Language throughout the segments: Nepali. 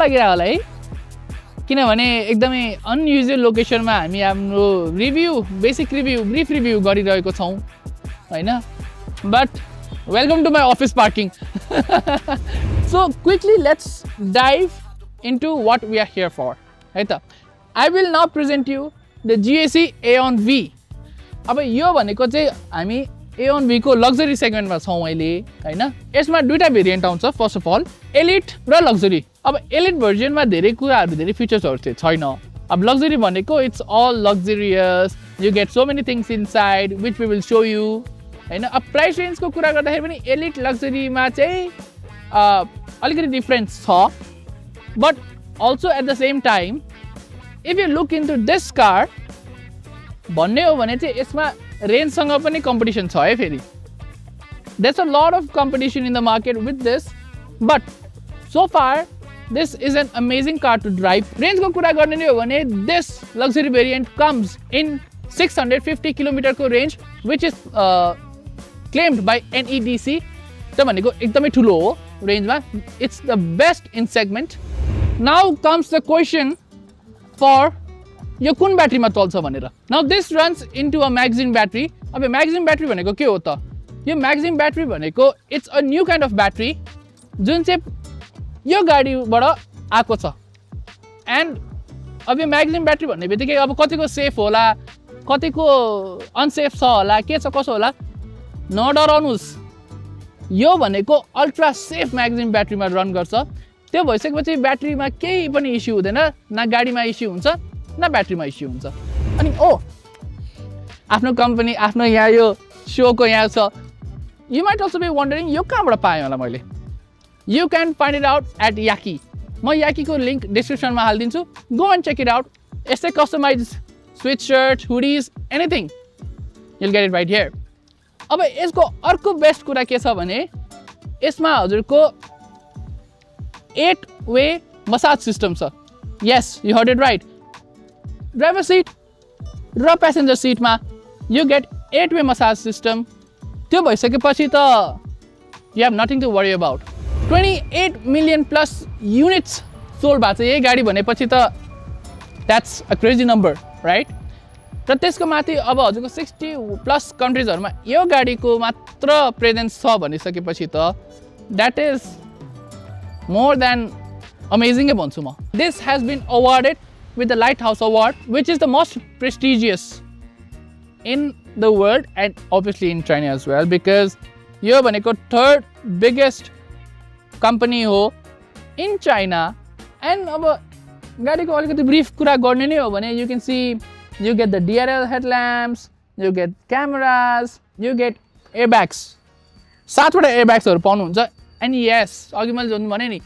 लागिरा होला है किनभने एकदमै अनयुजुअल लोकेसनमा हामी हाम्रो review basic review brief review गरिरहेको छौं हैन but welcome to my office parking so quickly let's dive into what we are here for है त I will now present you the GAC Aeon V अब यो भनेको चाहिँ हामी Aeon V को लग्जरी सेगमेन्टमा छौं अहिले हैन यसमा दुईटा भेरिएन्ट आउँछ फर्स्ट अफ अल एलिट र लग्जरी अब एलिट भर्जनमा धेरै कुराहरु धेरै फिचर्सहरु चाहिँ छैन अब लग्जरी भनेको it's all luxurious you get so many things inside which we will show you हैन अब प्राइस रेन्जको कुरा गर्दाखेरि पनि एलिट लग्जरीमा चाहिँ अलिकति डिफरेन्स छ but also at the same time if you look into this car भन्ने हो भने चाहिँ यसमा रेन्जसँग पनि कम्पिटिसन छ है फेरि there's a lot of competition in the market with this but so far this is an amazing car to drive रेन्जको कुरा गर्ने नै हो भने this luxury variant comes in 650 km को range which is claimed by NEDC त्यो भनेको एकदमै ठुलो हो रेन्जमा it's the best in segment now comes the question for यो कुन ब्याट्रीमा चल्छ भनेर now this runs into a magazine battery अब magazine battery भनेको के हो त यो magazine battery भनेको it's a new kind of battery जुन चाहिँ यो गाडीबाट आएको छ and अब यो magazine battery भन्ने बित्तिकै अब कतिको सेफ होला कतिको अनसेफ छ होला के छ कसो होला नडराउनुस् यो भनेको अल्ट्रा सेफ magazine battery मा रन गर्छ त्यो भइसकेपछि ब्याट्रीमा केही पनि इस्यु हुँदैन न गाडीमा इस्यु हुन्छ न ब्याट्रीमा इस्यु हुन्छ अनि आफ्नो कम्पनी आफ्नो यहाँ यो शोको यहाँ छ you might also be wondering यो कहाँबाट पाएँ होला मैले you can find it out at Yaki म याकीको लिंक डिस्क्रिप्सनमा हालिदिन्छु go and check it out यस्तै customise sweatshirt hoodies anything you'll get it right here अब यसको अर्को बेस्ट कुरा के छ भने यसमा हजुरको 8-way massage system sir yes you heard it right driver seat र passenger seat मा you get 8-way massage system त्यो भइसकेपछि त you have nothing to worry about 28 million plus units sold भएको छ यही गाडी भनेपछि त that's a crazy number right र त्यसको माथि अब हजुरको 60 प्लस कन्ट्रीजहरुमा यो गाडीको मात्र प्रेजेन्स छ भनिसकेपछि त that is more than amazing भन्छु म this has been awarded with the Lighthouse Award which is the most prestigious in the world and obviously in China as well because यो भनेको third biggest company हो in China and अब गाडीको अलिकति ब्रीफ कुरा गर्ने नै हो भने you can see you get the DRL headlamps you get cameras you get airbags 7वटा airbagsहरु पाउनुहुन्छ and yes अघि मैले जुन भने नि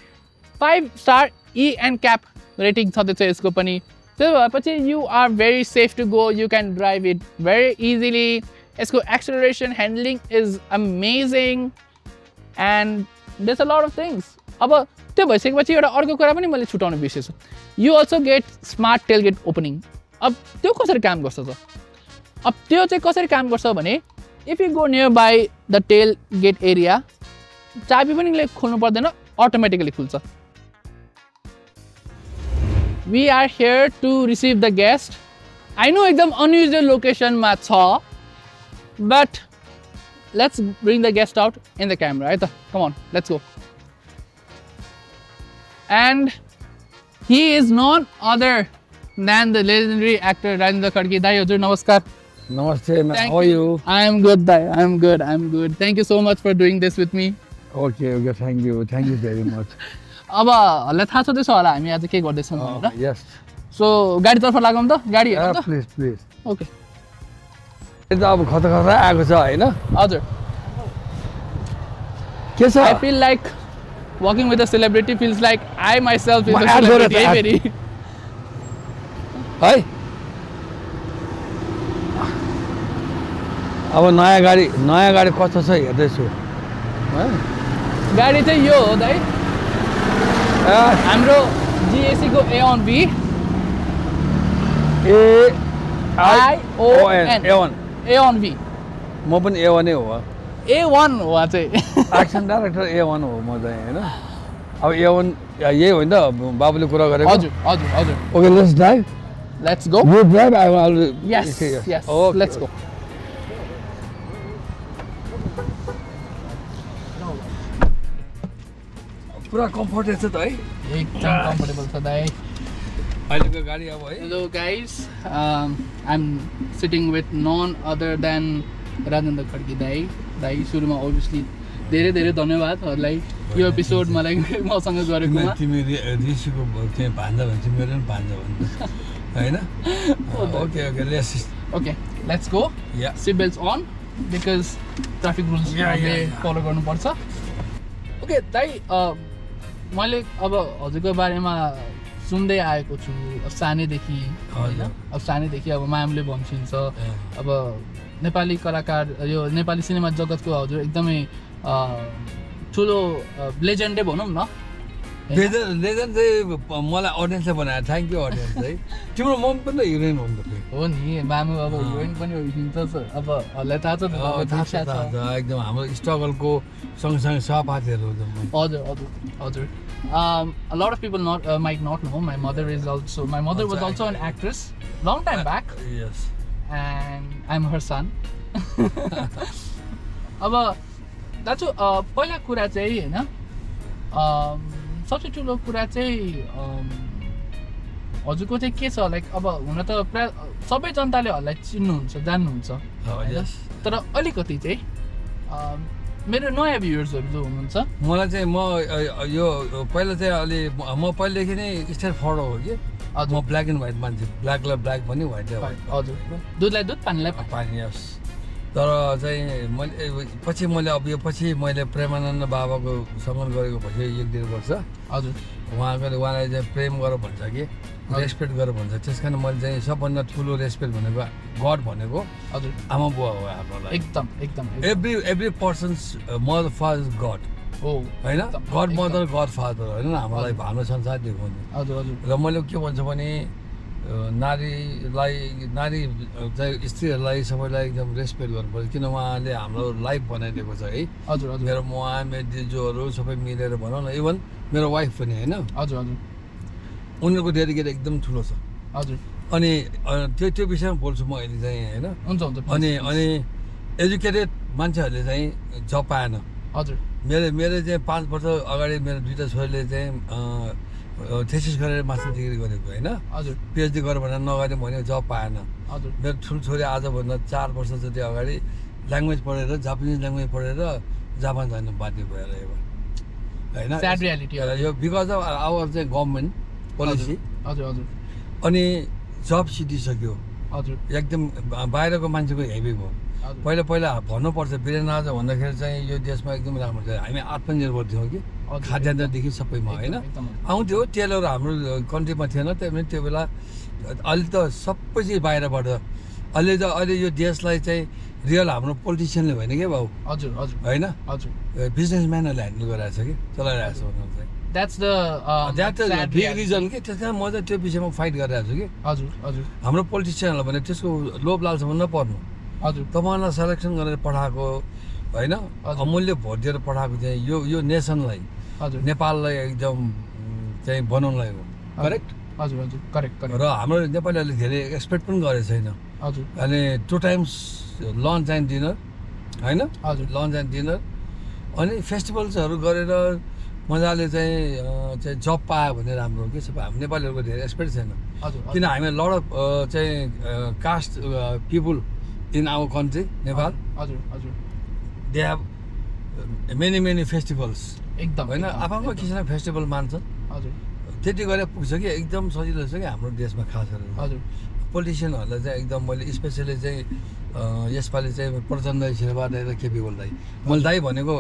5-star E and cap rating छ त्यो यसको पनि त्यो भएपछि you are very safe to go you can drive it very easily यसको acceleration handling is amazing and there's a lot of things अब त्यो भइसकेपछि एउटा अर्को कुरा पनि मैले छुटाउन बिर्सेछु you also get smart tailgate opening अब त्यो कसरी काम गर्छ त अब त्यो चाहिँ कसरी काम गर्छ भने if you go nearby the tailgate area चाबी पनि खोल्नु पर्दैन अटोमेटिकली खुल्छ we are here to receive the guest I know एकदम unusual location मा छ but let's bring the guest out in the camera है त come on let's go and he is none other than the legendary actor Rajendra Khadke Dai हजुर नमस्कार Namaste, how are you? I am good Dai I'm good thank you so much for doing this with me Okay, thank you very much. अब हल्ला थाहा छँदैछ होला हामी आज के गर्दै छौं भनेर Yes. सो गाडी तर्फ लागौं त गाडी हेरौं त Please. ओके यो त अब खतरा आएको छ हैन हजुर के छ I feel like walking with a celebrity feels like I myself is a celebrity very है अब नयाँ गाडी कस्तो छ हेर्दै छु गाडी चाहिँ यो हो दाइ हाम्रो GAC को Aeon V Aeon V म पनि A1 नै हो A1 हो चाहिँ एक्सन डाइरेक्टर A1 हो म चाहिँ हैन अब A1 यही हो नि त बाबुले कुरा गरेको हजुर हजुर हजुर okay let's drive let's go you drive I will yes yes let's go पुरा कम्फर्टेबल छ त है एकदम कम्फर्टेबल छ दाइ अहिलेको गाडी अब है hello guys I am sitting with none other than Rajendra Khadki दाइ सुरुमा ओभियसली धेरै धेरै धन्यवादहरूलाई यो एपिसोड मलाई मसँग गरेकोमा तिमी ऋषिको चाहिँ भान्जा भन्छ मेरो पनि भान्जा भन्छ होइन okay okay let's go yeah seat belts on because traffic rules follow गर्नुपर्छ ओके दाइ मैले अब हजुरको बारेमा सुन्दै आएको छु सानैदेखि होइन अब सानैदेखि अब म्यामले भन्छिन्छ अब नेपाली कलाकार यो नेपाली सिनेमा जगतको हजुर एकदमै ठुलो लेजेन्डै भनौँ न लेजेन्ड चाहिँ मलाई अडियन्सले बनायो थ्याङ्क यू अडियन्स है तिम्रो मम पनि त हिरोइन हो नि त हो नि मामु अब हिरोइन पनि हुन्छ अब हल्लाई थाहा छ एकदम हाम्रो स्ट्रगलको सँगसँगै सहपाठीहरू हजुर हजुर हजुर a lot of people might not know my mother was also an actress long time back yes and I'm her son अब दाजु पहिला कुरा चाहिँ होइन सबसे ठुलो कुरा चाहिँ हजुरको चाहिँ के छ लाइक अब हुन त प्राय सबै जनताले हजुरलाई चिन्नुहुन्छ जान्नुहुन्छ तर अलिकति चाहिँ मेरो नयाँ भ्युअर्सहरू जो हुनुहुन्छ मलाई चाहिँ म यो पहिला चाहिँ अलि म पहिलेदेखि नै स्ट्रेट फर्डर हो कि म ब्ल्याक एन्ड व्हाइट मान्छे ब्ल्याकलाई ब्ल्याक भन्ने व्हाइटलाई व्हाइट हजुर दुधलाई दुध पानीलाई पानी यस तर चाहिँ मैले पछि मैले अब यो पछि मैले प्रेमानन्द बाबाको सम्मान गरेको पछि 1-1.5 वर्ष हजुर उहाँलाई चाहिँ प्रेम गर भन्छ कि रेस्पेक्ट गर भन्छ त्यस कारण मैले चाहिँ सबभन्दा ठुलो रेस्पेक्ट भनेको गड भनेको हजुर आमा बुवा हो हाम्रो लागि एकदम एकदम every persons mother father is god हो होइन गड मदर गड फादर होइन हामीलाई हाम्रो संसार देखाउने हजुर हजुर र मैले के भन्छु भने नारी चाहिँ स्त्रीहरूलाई सबैलाई एकदम रेस्पेक्ट गर्नुपर्छ किन उहाँले हाम्रो लाइफ बनाइदिएको छ है हजुर हजुर मेरो मेरो दिजुहरू सबै मिलेर भनौँ न इभन मेरो वाइफ पनि होइन हजुर हजुर उनीहरूको डेडिकेट एकदम ठुलो छ हजुर अनि त्यो विषयमा बोल्छु म अहिले चाहिँ होइन हुन्छ हुन्छ अनि एजुकेटेड मान्छेहरूले चाहिँ जब पाएन हजुर मेरो चाहिँ 5 वर्ष अगाडि मेरो 2टा छोरीले चाहिँ थेसिस गरेर मास्टर डिग्री गरेको होइन हजुर पिएचडी गरेर भनेर नगरे भने जब पाएन हजुर मेरो ठुलो छोरी आजभन्दा 4 वर्ष जति अगाडि ल्याङ्ग्वेज पढेर जापानिज ल्याङ्ग्वेज पढेर जापान जान बाध्य भएर होइन स्याड रियालिटी यो बिकज अफ आवर चाहिँ गभर्मेन्ट पोलिसी हजुर हजुर अनि जब सिटिसक्यो हजुर एकदम बाहिरको मान्छेको हेभी भयो पहिला भन्नुपर्छ वीरेन्द्र भन्दाखेरि चाहिँ यो देशमा एकदम राम्रो छ हामी आत्मनिर्भर थियौँ कि खाद्यान्नदेखि सबैमा होइन आउँथ्यो तेलहरू हाम्रो कन्ट्रीमा थिएन त्यही त्यो बेला अहिले त सबै चिज बाहिरबाट अहिले यो देशलाई चाहिँ रियल हाम्रो पोलिटिसियनले होइन क्या भाउ हजुर हजुर होइन हजुर बिजनेसम्यानहरूले ह्यान्डल गरिरहेको छ कि चलाइरहेको छ भन्नु चाहिँ द्याट्स बिग रिजन कि त्यस कारण म चाहिँ त्यो विषयमा फाइट गरिरहेको छु कि हजुर हजुर हाम्रो पोलिटिसियनहरूलाई भने त्यसको लोभ लालसामा नपर्नु हजुर तपाईँलाई सेलेक्सन गरेर पठाएको होइन अमूल्य भोट दिएर पठाएको चाहिँ यो नेसनलाई हजुर नेपाललाई एकदम चाहिँ बनाउनलाई हो करेक्ट हजुर हजुर करेक्ट र हाम्रो नेपालीहरूले धेरै एक्सपेक्ट पनि गरेको छैन हजुर अनि 2 टाइम्स लन्च एन्ड डिनर होइन हजुर लन्च एन्ड डिनर अनि फेस्टिभल्सहरू गरेर मजाले चाहिँ जब पायो भने राम्रो के सबै हाम्रो नेपालीहरूको धेरै एक्सपेक्ट छैन हजुर किन हामी लड अफ चाहिँ caste people in our country Nepal हजुर हजुर दे हेभ मेनी फेस्टिभल्स एकदम होइन आफ्नो किसिमको फेस्टिभल मान्छन् हजुर त्यति गरेर पुग्छ कि एकदम सजिलो छ कि हाम्रो देशमा खास गरेर हजुर पोलिटिसियनहरूलाई चाहिँ एकदम मैले स्पेसली चाहिँ यसपालि चाहिँ प्रचण्ड शेरबहादुर दाइ र केपी ओली दाइ मैले दाइ भनेको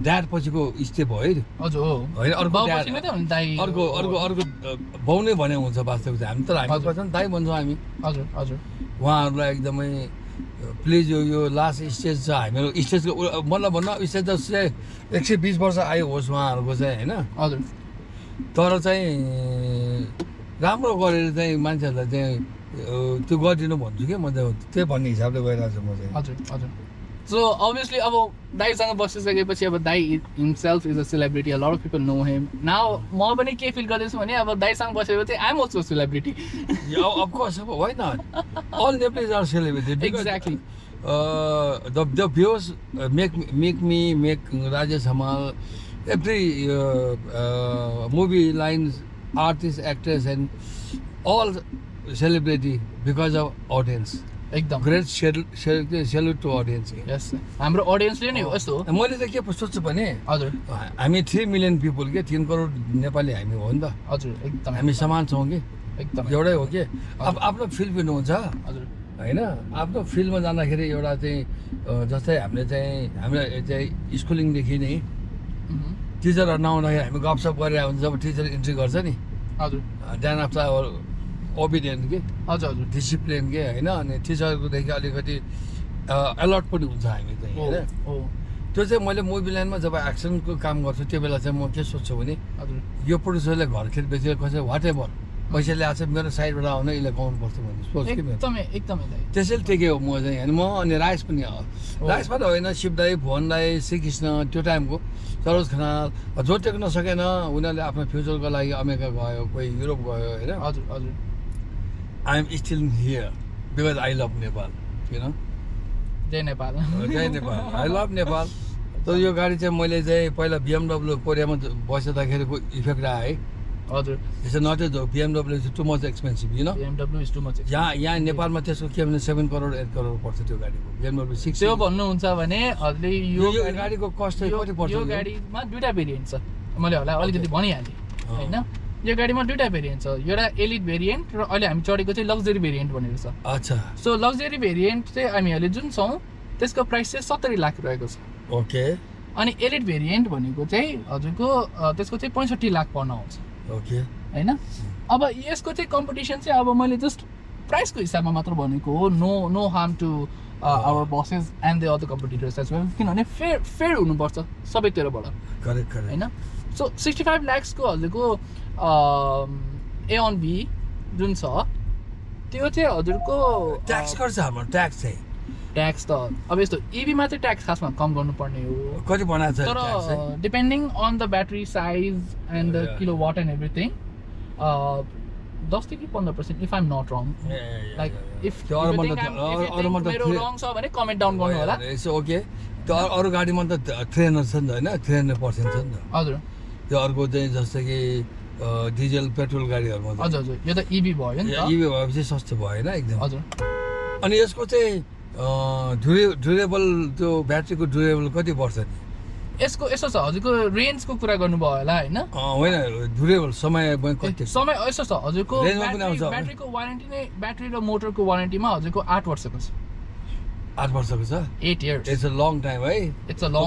ड्याड पछिको स्टेप हो है हजुर हो होइन अर्को बाउ नै भने हुन्छ वास्तव चाहिँ हामी तर हामी पर्छ दाइ भन्छौँ हामी हजुर हजुर उहाँहरूलाई एकदमै प्लिज यो लास्ट स्टेज छ हाम्रो स्टेजको मतलब भन्नु स्टेज त 120 वर्ष आयो होस् उहाँहरूको चाहिँ होइन हजुर तर चाहिँ राम्रो गरेर चाहिँ मान्छेहरूलाई चाहिँ त्यो गरिदिनु भन्छु कि म त्यही भन्ने हिसाबले गइरहेको छु म चाहिँ हजुर हजुर So obviously अब दाइसँग बसिसकेपछि अब दाइ himself is a celebrity. A lot of people know him. Now म पनि के फिल गर्दैछु भने अब दाइसँग बसेपछि I'm also a celebrity. Yeah, of course, why not? All Nepalese are celebrated. Because, Exactly. The views make Rajesh Hamal, every movie lines, artists, actors, and all celebrity because of audience. एकदम Great salute to audience. यस हाम्रो अडियन्सले नै हो यस्तो हो मैले त के सोच्छु भने हजुर हामी 3 मिलियन पिपल के 3 करोड नेपाली हामी हो नि त हजुर एकदम हामी समान छौँ कि एकदम एउटै हो कि अब आफ्नो फिल्ड पनि हुन्छ हजुर होइन आफ्नो फिल्डमा जाँदाखेरि एउटा चाहिँ जस्तै हामीले चाहिँ हाम्रो चाहिँ स्कुलिङदेखि नै टिचरहरू नआउँदाखेरि हामी गफसप गरेर हुन्छ जब टिचर इन्ट्री गर्छ नि हजुर देन आफ्टर ओबिडियन्ट के हजुर हजुर डिसिप्लिन के होइन अनि टिचरकोदेखि अलिकति अलर्ट पनि हुन्छ हामी चाहिँ होइन हो त्यो चाहिँ मैले मुभी लाइनमा जब एक्सनको काम गर्छु त्यो बेला चाहिँ म के सोध्छु भने हजुर यो प्रड्युसरले घर खेत बेचेर कसै वाट एभर पैसा ल्याएको छ मेरो साइडबाट आउन यसले गाउनुपर्छ भन्ने सोच कि मेरो एकदमै एकदमै दाइ त्यसैले टेक्यो म चाहिँ होइन म अनि राइस पनि राइस मात्रै होइन शिव दाई भुवन दाई श्रीकृष्ण त्यो टाइमको सरोज खनाल जो टेक्न सकेन उनीहरूले आफ्नो फ्युचरको लागि अमेरिका गयो कोही युरोप गयो होइन हजुर हजुर I am still here because I love Nepal किन जय नेपाल जय नेपाल आई लभ नेपाल तर यो गाडी चाहिँ मैले चाहिँ पहिला BMW कोरियामा बस्दाखेरि इफेक्ट आयो है हजुर It's not a joke. BMW is too much expensive, you know? BMW is too much यहाँ नेपालमा त्यसको के भने 7 करोड 8 करोड पर्छ त्यो गाडीको BMW 6 त्यो भन्नुहुन्छ भने हजुरले यो गाडीको कस्ट चाहिँ कति पर्छ यो गाडीमा दुईटा भेरिएन्ट छ मैले होला अलिकति भनिहालेँ होइन यो गाडीमा दुईटा भेरिएन्ट छ एउटा एलिट भेरिएन्ट र अहिले हामी चढेको चाहिँ लग्जरी भेरिएन्ट भनेर छ अच्छा सो लग्जरी भेरिएन्ट चाहिँ हामी अहिले जुन छौँ त्यसको प्राइस चाहिँ 70 लाख रहेको छ ओके अनि एलिट भेरिएन्ट भनेको चाहिँ हजुरको त्यसको चाहिँ 65 लाख पर्न आउँछ ओके होइन अब यसको चाहिँ कम्पिटिसन चाहिँ अब मैले जस्ट प्राइसको हिसाबमा मात्र भनेको हो no harm to our buses and the other competitors as well किनभने फेयर हुनुपर्छ सबैतिरबाट करेक्ट होइन सो 65 लाख्सको हजुरको A1B जुन छ त्यो चाहिँ हजुरको ट्याक्स गर्छ हाम्रो ट्याक्स चाहिँ ट्याक्स त अब यस्तो इभीमा चाहिँ ट्याक्स खासमा कम गर्नुपर्ने हो कति बनाएको छ तर depending on the battery size and the kilowatt and everything 10 देखि 15% if I am not wrong like if मेरो रङ छ भने कमेन्ट डाउन गर्नु होला ओके त्यो अरू गाडीमा त 300 छ नि त होइन 300% छ नि त हजुर त्यो अर्को चाहिँ जस्तै कि डिजल पेट्रोल गाडीहरूमा हजुर हजुर यो त इभी भयो नि त इभी भएपछि सस्तो भयो होइन एकदम हजुर अनि यसको चाहिँ ड्युरेबल त्यो ब्याट्रीको ड्युरेबल कति वर्ष नि यसको यसो छ हजुरको रेन्जको कुरा गर्नुभयो होला होइन होइन ड्युरेबल समय कति समय यसो छ हजुरको रेन्जमा पनि आउँछ ब्याट्रीको वारेन्टी नै ब्याट्री र मोटरको वारेन्टीमा हजुरको 8 वर्षको छ 8 वर्षको छ 8 years it's a long time है इट्स अ लङ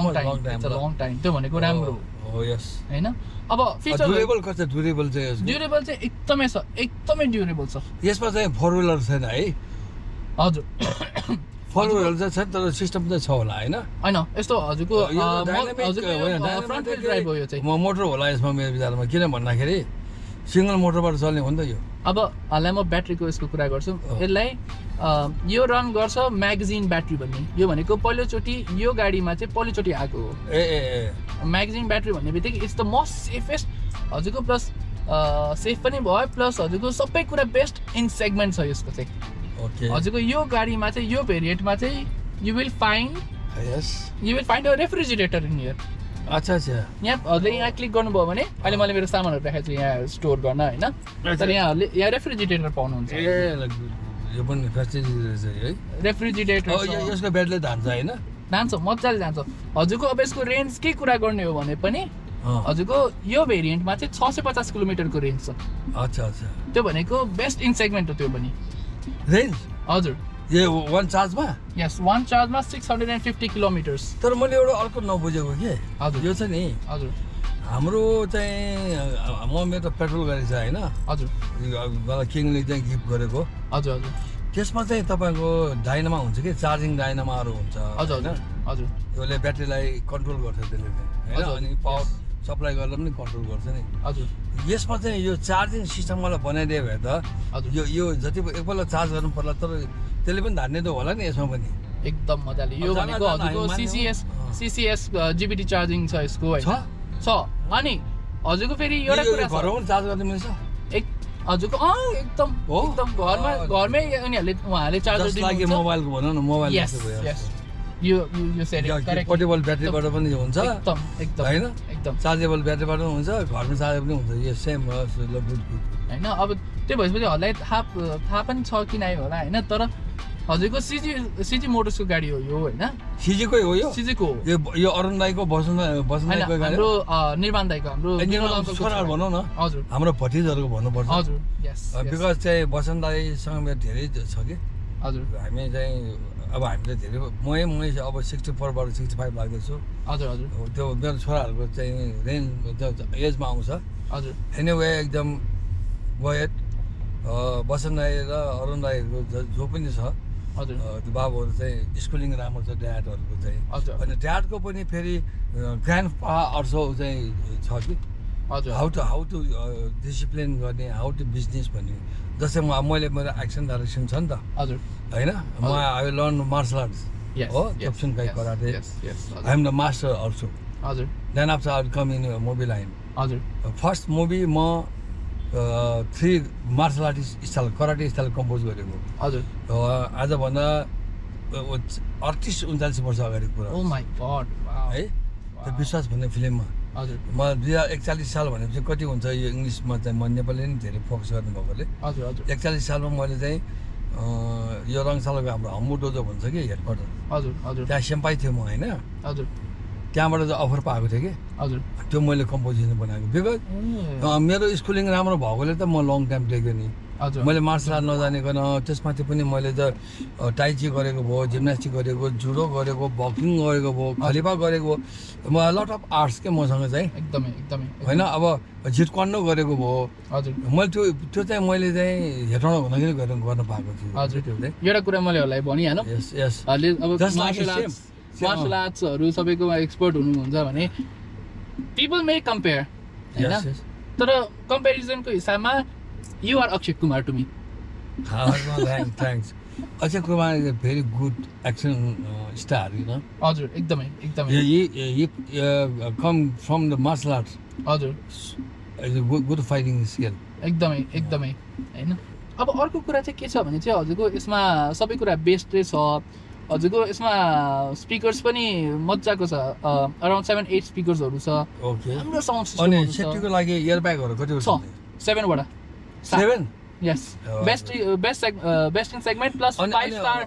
टाइम त्यो भनेको राम्रो हो यस हैन अब फिचर ड्युरेबल कति ड्युरेबल चाहिँ यसको ड्युरेबल चाहिँ एकदमै छ एकदमै ड्युरेबल छ यसमा चाहिँ 4 व्हिलर छैन है हजुर 4 व्हिलर चाहिँ छ तर सिस्टम चाहिँ छ होला हैन हैन यस्तो हजुरको फ्रन्ट व्हिल ड्राइभ हो यो चाहिँ म मोटर होला यसमा मेरो विचारमा किन भन्दाखेरि सिंगल मोटरबाट चल्ने हो नि त यो अब हाललाई म ब्याट्रीको यसको कुरा गर्छु यसलाई यो रन गर्छ म्यागजिन ब्याट्री भन्ने यो भनेको पहिलोचोटि यो गाडीमा चाहिँ पहिलोचोटि आएको हो ए म्यागजिन ब्याट्री भन्ने बित्तिकै इट्स द मोस्ट सेफेस्ट हजुरको प्लस सेफ पनि भयो प्लस हजुरको सबै कुरा बेस्ट इन सेगमेन्ट छ यसको चाहिँ ओके हजुरको यो गाडीमा चाहिँ यो भेरिएन्टमा चाहिँ you will find a refrigerator in here अच्छा अच्छा यहाँ हजुरले यहाँ क्लिक गर्नुभयो भने अहिले मैले मेरो सामानहरू राखेको छु यहाँ स्टोर गर्न होइन तर यहाँहरूले यहाँ रेफ्रिजरेटर पाउनुहुन्छ यो पनि फेसिलिटी रहेछ है रेफ्रिजरेटर यसको ब्याट्री धान्छ होइन जान्छ मजाले जान्छ हजुरको अब यसको रेन्जकै कुरा गर्ने हो भने पनि हजुरको यो भेरिएन्टमा चाहिँ 650 किलोमिटरको रेन्ज छ अच्छा अच्छा त्यो भनेको बेस्ट इन सेगमेन्ट हो त्यो पनि रेन्ज हजुर यो वान चार्जमा यस वान चार्जमा 650 किलोमिटर्स तर मैले एउटा अर्को नबुझेको के हजुर यो छ नि हजुर हाम्रो चाहिँ मेरो पेट्रोल गाडी छ होइन हजुर मलाई किङले चाहिँ गिफ्ट गरेको हजुर हजुर त्यसमा चाहिँ तपाईँको डाइनामा हुन्छ कि चार्जिङ डाइनामाहरू हुन्छ हजुर हजुर हजुर यसले ब्याट्रीलाई कन्ट्रोल गर्छ त्यसले होइन अनि पावर सप्लाई गरेर पनि कन्ट्रोल गर्छ नि हजुर यसमा चाहिँ यो चार्जिङ सिस्टम मलाई बनाइदियो भए त यो जति एकपल्ट चार्ज गर्नु पर्ला तर त्यसले पनि धान्ने त होला नि यसमा पनि एकदम मजाले यो भनेको हजुरको CCS GBT चार्जिङ छ यसको हैन छ अनि हजुरको फेरि एउटा कुरा छ घरमा चार्ज गर्न मिल्छ हजुरको एकदम घरमै उहाँहरूले चार्जर दिनुहुन्छ लागि मोबाइलको भनौँ न मोबाइल यो सेट करेक्ट पोर्टेबल ब्याट्रीबाट पनि हुन्छ एकदम हैन एकदम चार्जेबल ब्याट्रीबाट पनि हुन्छ घरमा चार्जर पनि हुन्छ यो सेम गुड हैन अब त्यो भएपछि हजुरलाई थाहा पनि छ कि नै होला हैन तर हजुरको CG मोटर्सको गाडी हो यो हैन CG-कै हो यो CG-को यो अरुण दाइको बसन्त दाइको गाडी हाम्रो निर्माण दाइको हाम्रो छोराहरु भनौँ न हजुर हाम्रो भतिजहरुको भन्नुपर्छ हजुर यस बिकज चाहिँ बसन्त दाइसँग मेरो धेरै छ कि हजुर हामी चाहिँ अब हामीले धेरै म अब 64 बाट 65 लाग्दैछु हजुर हजुर त्यो मेरो छोराहरुको चाहिँ रेन्ज एजमा आउँछ हजुर एनीवे एकदम गएट बसन्त दाइ र अरुण दाइहरुको जो पनि छ हजुर त्यो बाबुहरु चाहिँ स्कुलिङ राम्रो छ ड्याडहरुको चाहिँ अनि ड्याडको पनि फेरि ग्रान्ड पा अर्सो चाहिँ छ कि हजुर हाउ टु डिसिप्लिन गर्ने हाउ टु बिजनेस भन्ने जस्तै मैले मेरो एक्सन डाइरेक्सन छ नि त हजुर हैन म आई लर्न मार्शल आर्ट्स हो क्याप्सन काइ karate I am the master also हजुर then after I come in movie line हजुर फर्स्ट मुभी म 3 martial artist style karate style compose गरेको हजुर आजभन्दा 38-39 वर्ष अगाडि कुरा ओ माय गॉड है त्यो विश्वास भन्ने फिल्ममा हजुर म 2041 साल भनेपछि कति हुन्छ यो इङ्ग्लिसमा चाहिँ म नेपाली नि धेरै फोकस गर्नु भएकोले हजुर हजुर 41 सालमा मैले चाहिँ यो रङशालाको हाम्रो हम्बु डोजो भन्छ कि हेडक्वार्टर हजुर हजुर त्यहाँ सेम्पाई थियो म हैन हजुर त्यहाँबाट चाहिँ अफर पाएको थिएँ कि हजुर त्यो मैले कम्पोजिसन बनाएको बिकज मेरो स्कुलिङ राम्रो भएकोले त म लङ टाइम टेक्यो नि हजुर मैले मार्शल आर्ट नजानेकन त्यसमाथि पनि मैले त टाइची गरेको भयो जिम्नास्टिक गरेको जुडो गरेको बक्सिङ गरेको भयो खलिफा गरेको भयो म लट अफ आर्ट्स के मसँग चाहिँ एकदमै होइन अब झिटकन्डो गरेको भयो हजुर मैले त्यो चाहिँ मैले चाहिँ हेटाउन हुँदाखेरि गर्न पाएको थिएँ हजुर त्यो एउटा कुरा मैलेहरूलाई भनिहालौँ यस मार्शल आर्ट्सहरू सबैको एक्सपर्ट हुनुहुन्छ भने पिपल मे कम्पेयर हैन तर कम्पेरिजनको हिसाबमा you are Akshay Kumar to me thanks Akshay Kumar is a very good action star you know हजुर एकदमै come from the martial arts हजुर is a good fighting skill एकदमै हैन अब अर्को कुरा चाहिँ के छ भने चाहिँ हजुरको यसमा सबै कुरा बेस्टै छ हजुरको यसमा स्पिकर्स पनि मजाको छ अराउन्ड 7-8 स्पिकर्सहरु छ ओके राम्रो साउन्ड सिस्टम अनि सेफ्टीको लागि एयरब्यागहरु कति छ 7 वटा 7 यस best in segment plus 5 star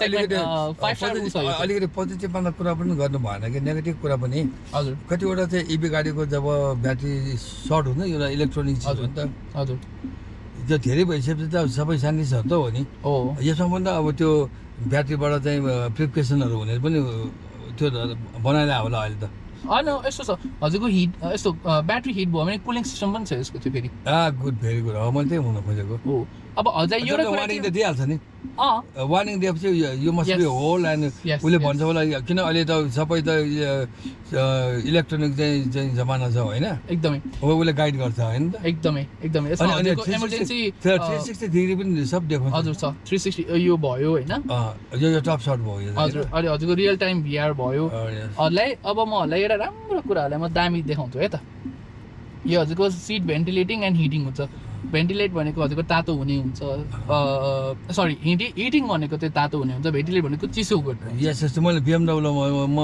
segment 5 star छ अलिकति पोजिटिभ मात्र कुरा पनि गर्नु भएन कि नेगेटिभ कुरा पनि हजुर कतिवटा चाहिँ इभी गाडीको जब ब्याट्री सर्ट हुन्छ एउटा इलेक्ट्रोनिक चिज हो नि त हजुर त्यो धेरै भइसकेपछि त सबै शान्ति छ त हो नि यसमा पनि त अब त्यो ब्याट्रीबाट चाहिँ फ्लिक्चुएसनहरू हुने पनि त्यो बनाइदियो होला अहिले त होइन यस्तो छ हजुरको हिट यस्तो ब्याट्री हिट भयो भने कुलिङ सिस्टम पनि छ यसको त्यो फेरि गुड भेरी गुड हो मैले त्यही हुन खोजेको हो अब हजुर एउटा कुरा वार्निङ त दिइहाल्छ नि वार्निङ दिएपछि यो मस्ट बी होल एन्ड उसले भन्छ होला किन अहिले त सबै त इलेक्ट्रोनिक चाहिँ जमाना छ होइन एकदमै उसले गाइड गर्छ होइन त एकदमै इमर्जेन्सी 360 डिग्री पनि सब देखाउँछ हजुर छ 360 यो भयो होइन यो टप सर्ट भयो हजुर अहिले हजुरको रियल टाइम भिआर भयो अब म एउटा राम्रो कुराहरूलाई म दामी देखाउँछु है त यो हजुरको सिट भेन्टिलेटिङ एन्ड हिटिङ हुन्छ भेन्टिलेट भनेको हजुरको तातो हुने हुन्छ सरी हिटिङ भनेको चाहिँ तातो हुने हुन्छ भेन्टिलेट भनेको चिसो गर्ने यस यस्तो मैले BMW म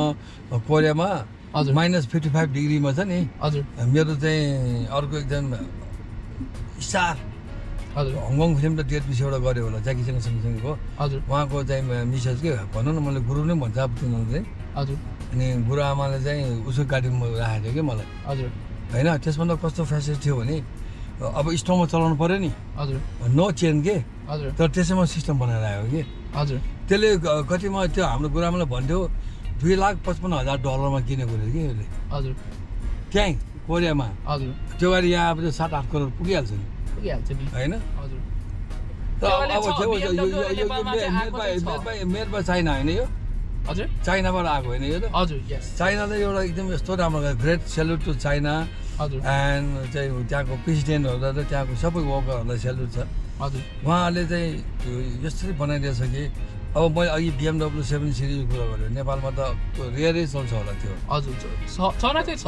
कोरियामा हजुर -55 डिग्रीमा छ नि हजुर मेरो चाहिँ अर्को एकदम स्टार हजुर हङकङ फिल्म त डेट पिछे एउटा गऱ्यो होला ज्याकीसँग सँगसँगैको हजुर उहाँको चाहिँ मिसेस के भनौँ न मैले गुरु नै भन्छ अब तिनीहरूले हजुर अनि गुरु आमाले चाहिँ उसको गाडीमा राखेको थियो कि मलाई हजुर होइन त्यसमा त कस्तो फेसिलिटी थियो भने अब स्टोभमा चलाउनु पर्यो नि हजुर नो चेन के हजुर तर त्यसैमा सिस्टम बनाएर आयो कि हजुर त्यसले कतिमा त्यो हाम्रो गुरुआमाले भन्थ्यो $2,55,000 किनेको थियो कि यसले हजुर त्यहीँ कोरियामा हजुर त्यो गाडी यहाँ अब 7-8 करोड पुगिहाल्छ नि होइन मेरमा चाइना होइन यो हजुर चाइनाबाट आएको होइन यो त हजुर चाइना त एउटा एकदम यस्तो राम्रो ग्रेट सेल्युट टु चाइना हजुर एन्ड चाहिँ त्यहाँको प्रेसिडेन्टहरूलाई त्यहाँको सबै वर्करहरूलाई सेल्युट छ हजुर उहाँहरूले चाहिँ यसरी बनाइदिएछ कि अब मैले अघि BMW 7 सिरिजको कुरा गरेँ नेपालमा त रेयरै चल्छ होला त्यो हजुर छ न चाहिँ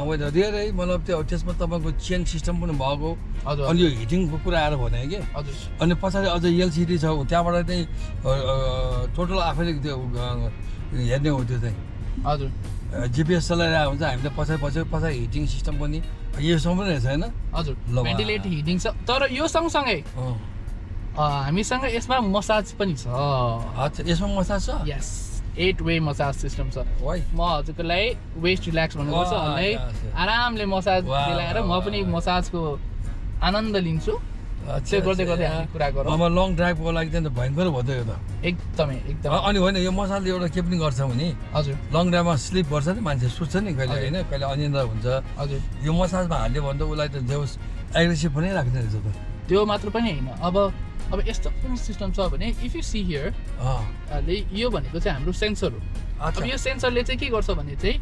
होइन रेयरै मतलब त्यो त्यसमा तपाईँको चेन सिस्टम पनि भएको हजुर अनि यो हिटिङको कुरा आएर भने कि हजुर अनि पछाडि अझ LCD छ त्यहाँबाट चाहिँ टोटल आफैले त्यो हेर्ने हो त्यो चाहिँ हजुर GPS चलाइरहेको हुन्छ हामीले पछाडि हिटिङ सिस्टम पनि योसँग पनि रहेछ होइन हजुर भेन्टिलेट हिटिङ छ तर यो सँगसँगै हामीसँग यसमा मसाज पनि छ अच्छा यसमा मसाज छ यस 8 वे मसाज सिस्टम छ म हजुरको लागि वेस्ट रिल्याक्स भन्नु पर्छ अनि आरामले मसाज दिलाएर म पनि मसाजको आनन्द लिन्छु त्यो गर्दै गर्दै हामी कुरा गरौँ अब लङ ड्राइभको लागि चाहिँ भयङ्कर भयो त यो त एकदमै अनि होइन यो मसाजले एउटा के पनि गर्छ भने हजुर लङ ड्राइभमा स्लिप गर्छ नि मान्छे सुत्छ नि कहिले होइन कहिले अनिन्द्रा हुन्छ हजुर यो मसाजमा हाल्यो भने त उसलाई त देउस एग्रेसिभ पनि राख्ने रहेछ त त्यो मात्र पनि होइन अब यस्तो पनि सिस्टम छ भने इफ यु सी हियर यो भनेको चाहिँ हाम्रो सेन्सर हो अब यो सेन्सरले चाहिँ के गर्छ भने चाहिँ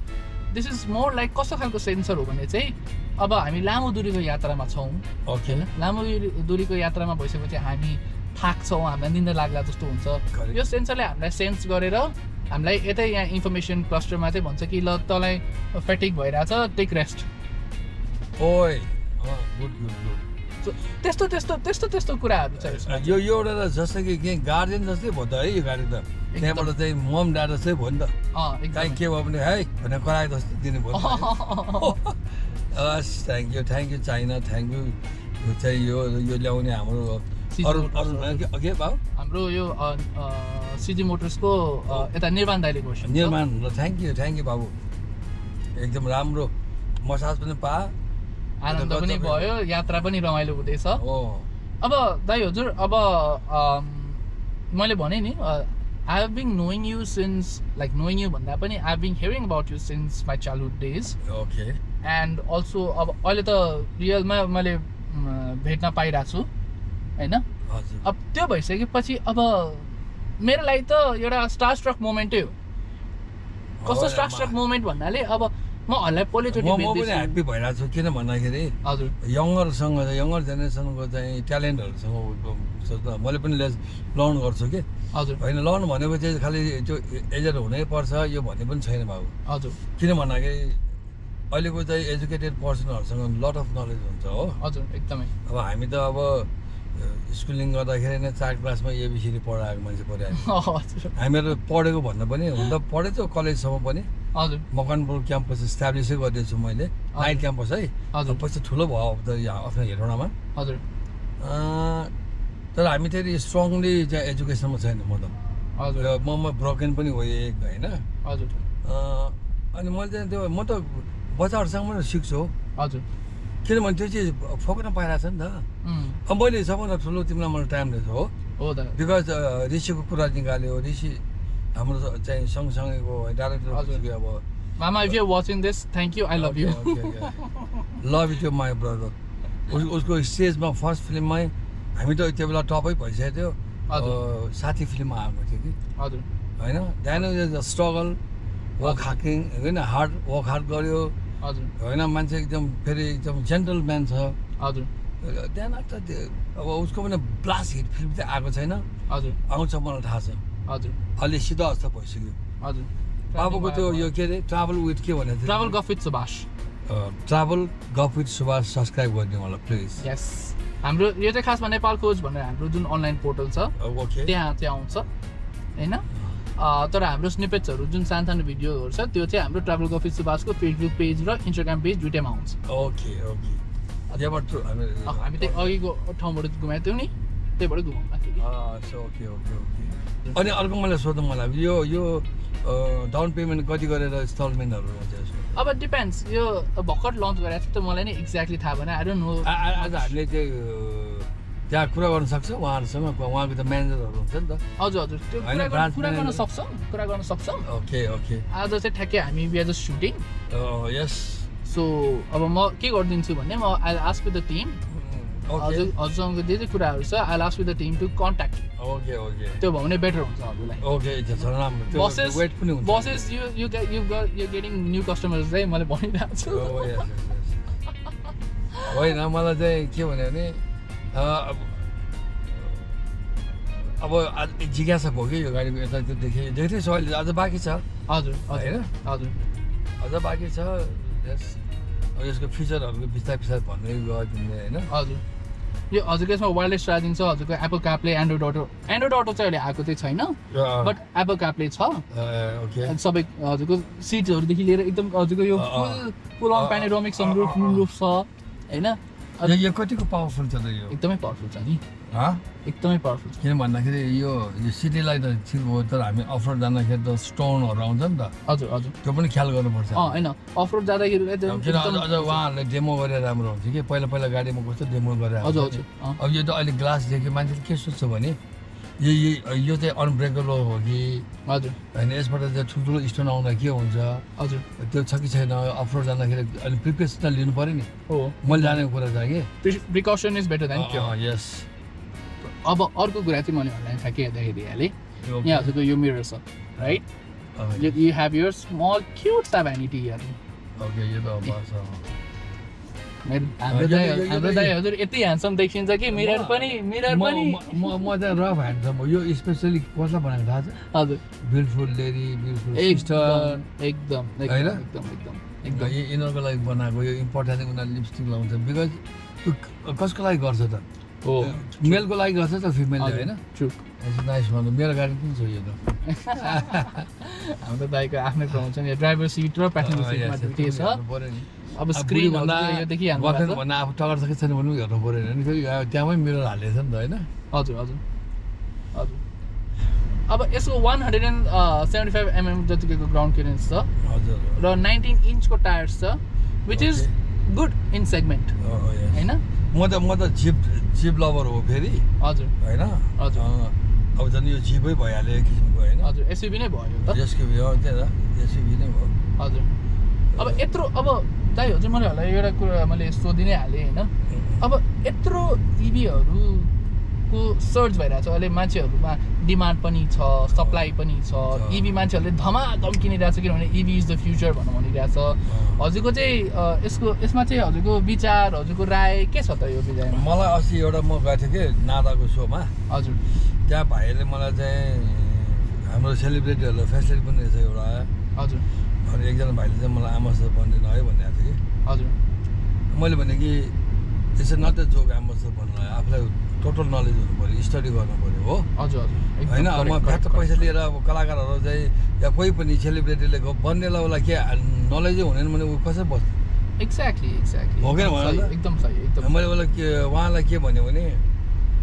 दिस इज मोर लाइक कस्तो खालको सेन्सर हो भने चाहिँ अब हामी लामो दूरीको यात्रामा छौँ ओके लामो दूरीको यात्रामा भइसकेपछि हामी थाक्छौँ हामीलाई निन्दा लाग्ला जस्तो हुन्छ यो सेन्सरले हामीलाई सेन्स गरेर हामीलाई यतै यहाँ इन्फर्मेसन क्लस्टरमा चाहिँ भन्छ कि ल तँलाई फेटिक भइरहेछ टेक रेस्ट ओइ गुड गुड गुड त्यस्तो कुराहरू छ यसमा यो एउटा जस्तै कि के गार्जियन जस्तै भयो त है यो गाडी त त्यहाँबाट चाहिँ मम डाटा चाहिँ भयो नि त काहीँ के भयो भने है भनेर कराए जस्तो दिने भयो हस् thank you China thank you yo चाहिँ यो ल्याउने हाम्रो अरू के भाउ हाम्रो यो सिजी मोटर्सको यता निर्माण दाइले गर्छ निर्माण ल थ्याङ्क यू बाबु एकदम राम्रो मसाज पनि पा आनन्द पनि भयो यात्रा पनि रमाइलो हुँदैछ अब दाइ हजुर अब मैले भने नि I have been knowing you since like knowing you भन्दा पनि I have been hearing about you since my childhood days okay and also अब अहिले त रियलमा मैले भेट्न पाइरहेको छु होइन अब त्यो भइसकेपछि अब मेरो लागि त एउटा स्टार स्ट्रक मोमेन्टै हो कस्तो स्टार स्ट्रक मोमेन्ट भन्नाले अब म हल्लाई पहिलोचोटि म पनि ह्याप्पी भइरहेको छु किन भन्दाखेरि हजुर यङ्गर जेनेरेसनको चाहिँ ट्यालेन्टहरूसँग मैले पनि लर्न गर्छु कि हजुर होइन लर्न भनेको चाहिँ खालि त्यो एजेड हुनै पर्छ यो भन्ने पनि छैन बाबु हजुर किन भन्दाखेरि अहिलेको चाहिँ एजुकेटेड पर्सनहरूसँग लट अफ नलेज हुन्छ हो हजुर एकदमै अब हामी त अब स्कुलिङ गर्दाखेरि नै 4 क्लासमा एबिसिडी पढाएको मान्छे पढाएको हामीहरू पढेको भन्दा पनि हुन त पढेको कलेजसम्म पनि हजुर मकनपुर क्याम्पस इस्टाब्लिसै गरिदिएछु मैले नाइट क्याम्पस है हजुर पछि ठुलो भयो अब त आफ्नो हेरौँडामा हजुर तर हामी त्यति स्ट्रङली चाहिँ एजुकेसनमा छैन म त हजुर म ब्रोकन पनि हो एक होइन हजुर अनि मैले चाहिँ त्यो म त बच्चाहरूसँग पनि सिक्छु हजुर किनभने त्यो चाहिँ फोक्न पाइरहेको छ नि त अब मैले सबभन्दा ठुलो तिमीलाई मलाई टाइम दिएछु हो त बिकज ऋषिको कुरा निकाल्यो ऋषि हाम्रो चाहिँ सँगसँगैको डाइरेक्टर अब मामा if you watching this thank you I love you love you my brother उसको स्टेजमा फर्स्ट फिल्ममै हामी त त्यो बेला टपै भइसकेको थियो साथी फिल्ममा आएको थियो कि हजुर होइन त्यहाँनिर स्ट्रगल वर्क हार्ड गर्यो हजुर होइन मान्छे एकदम फेरि एकदम जेन्टलम्यान छ हजुर त्यहाँनिर त अब उसको पनि ब्लास्ट हिट फिल्म चाहिँ आएको छैन हजुर आउँछ मलाई थाहा छ हजुर अलि सिधा जस्तो भइसक्यो हजुर बाबुको त्यो यो के अरे ट्राभल विथ के भनेको थियो ट्राभल गफ विथ सुभाष ट्राभल गफ विथ सुभाष सब्सक्राइब गरिदिनु होला प्लिज यस हाम्रो यो चाहिँ खासमा नेपाल खोज भनेर हाम्रो जुन अनलाइन पोर्टल छ त्यहाँ चाहिँ आउँछ होइन तर हाम्रो स्निपेट्सहरू जुन सानो भिडियोहरू छ त्यो चाहिँ हाम्रो ट्राभल गफ विथ सुभाषको फेसबुक पेज र इन्स्टाग्राम पेज दुइटैमा आउँछ ओके हामी त्यही अघिको ठाउँबाट घुमाएको थियौँ नि त्यहीबाट घुमाउँदा ओके अनि अर्को मलाई सोध्नु मलाई यो डाउन पेमेन्ट कति गरेर इन्स्टलमेन्टहरू हुन्छ यसको अब डिपेन्ड्स यो भर्खर लन्च गरेको छ त मलाई नि एक्ज्याक्टली थाहा भएन आई डोन्ट नो आज हामीले चाहिँ त्यहाँ कुरा गर्न सक्छ उहाँहरूसँग उहाँको त म्यानेजरहरू हुन्छ नि त हजुर त्यो कुरा गर्न सक्छौँ ओके आज चाहिँ ठ्याक्कै हामी वी आर जस्ट सुटिङ यस सो अब म के गरिदिन्छु भने म I ask with the team हजुरसँग जे जे कुराहरू छ I ask with the team to contact okay त्यो भयो भने बेटर हुन्छ हजुरलाई बसेस यु गेटिङ न्यू कस्टमर्स चाहिँ मैले भनिरहेको छु होइन मलाई चाहिँ के भन्यो भने अब आज जिज्ञासा भयो कि यो गाडीको यता त्यो देखेँ सो अहिले अझ बाँकी छ हजुर होइन हजुर अझ बाँकी छ यस अब यसको फिचरहरूको बिस्तारै भन्दै गयो तिमीले होइन हजुर यो हजुरको यसमा वायरलेस चार्जिङ छ हजुरको एप्पल कारप्ले एन्ड्रोइड अटो चाहिँ अहिले आएको चाहिँ छैन बट एप्पल कारप्ले छ ओके सबै हजुरको सिटहरूदेखि लिएर एकदम हजुरको यो फुल अन प्यानोरामिक सनरुफ मुनरुफ छ होइन यो कतिको पावरफुल छ त यो एकदमै पावरफुल छ नि एकदमै पावरफुल छ किन भन्दाखेरि यो सिटीलाई त ठिक हो तर हामी अफरोड जाँदाखेरि त स्टोनहरू आउँछ नि त हजुर हजुर त्यो पनि ख्याल गर्नुपर्छ होइन अफरोड जाँदाखेरि किन अझ उहाँहरूले डेमो गरेर राम्रो हुन्छ कि पहिला गाडीमा कस्तो डेमो गरेर हजुर हजुर अब यो त अहिले ग्लास देख्यो मान्छेले के सोध्छ भने यो चाहिँ अनब्रेकेबल हो कि हजुर होइन यसबाट चाहिँ ठुल्ठुलो स्टोन आउँदा के हुन्छ हजुर त्यो छ कि छैन अफरोड जाँदाखेरि अलिक प्रिकसन लिनु पऱ्यो नि हो मैले जानेको कुरा छ कि precaution is better than cure yes अब अर्को कुरा चाहिँ मैले भन्दा ठ्याक्कै हेर्दाखेरि हालेँ यहाँ हजुरको यो मिरर छ right you have your small cute सा भ्यानिटी हियर ओके यो त हाम्रो दाइ हजुर यति ह्यान्डसम देखिन्छ कि मिरर पनि म चाहिँ रफ ह्यान्डसम हो यो स्पेसली कसलाई बनाएको थाहा छ हजुर ब्युटिफुल लेडी ब्युटिफुल एकदम एकदम यिनीहरूको लागि बनाएको यो इम्पोर्टेन्ट उनीहरूले लिपस्टिक लाउँछ बिकज त्यो कसको लागि गर्छ त हो मेलको लागि गर्छ त फिमेलले होइन नाइस भन्नु मेरो गाडी पनि छ यो त हाम्रो दाइको आफ्नै प्रब्लम छ नि ड्राइभर सिट र प्यासेन्जर सिटमा दुइटै छ अब स्क्रिन भन्दा भन्दा आफू टगर छ कि छैन भन्नु हेर्नु पऱ्यो नि फेरि त्यहाँमै मिरर हालेछ नि त होइन हजुर हजुर हजुर अब यसको 175 mm जतिको ग्राउन्ड क्लियरेन्स छ हजुर र 19 इन्चको टायर्स छ which is good in segment होइन म त जिप लभर हो फेरि हजुर होइन हजुर अब झन् यो जिपै भइहाल्यो एक किसिमको होइन हजुर एसयुभी नै भयो त एसयुभी हो त्यही त एसयुभी नै हो हजुर अब यत्रो अब दाइ हजुर मैले होला एउटा कुरा मैले सोधि नै हालेँ होइन अब यत्रो इभीहरूको सर्च भइरहेको छ अहिले मान्छेहरूमा डिमान्ड पनि छ सप्लाई पनि छ इभी मान्छेहरूले धमाधम किनिरहेको छ किनभने इभी इज द फ्युचर भनेर भनिरहेको छ हजुरको चाहिँ यसमा चाहिँ हजुरको विचार हजुरको राय के छ त यो विषयमा मलाई अस्ति एउटा म गएको थिएँ कि नादाको सोमा हजुर त्यहाँ भाइले मलाई चाहिँ हाम्रो सेलिब्रेटीहरूलाई फेसिलिटी पनि रहेछ एउटा हजुर अनि एकजना भाइले चाहिँ मलाई आमासर बनिदिनु है भनेको थियो कि हजुर मैले भने कि यसो न त जोक आमासर भन्नु आफूलाई टोटल नलेज हुनु पऱ्यो स्टडी गर्नु पऱ्यो हो हजुर होइन अब म फ्याक्ट पैसा लिएर अब कलाकारहरू चाहिँ या कोही पनि सेलिब्रेटीले बन्नेलाई के नलेजै हुँदैन भने ऊ कसरी बस्छ एक्ज्याक्टली हो कि एकदम सही एकदम मैले उहाँलाई के भन्यो भने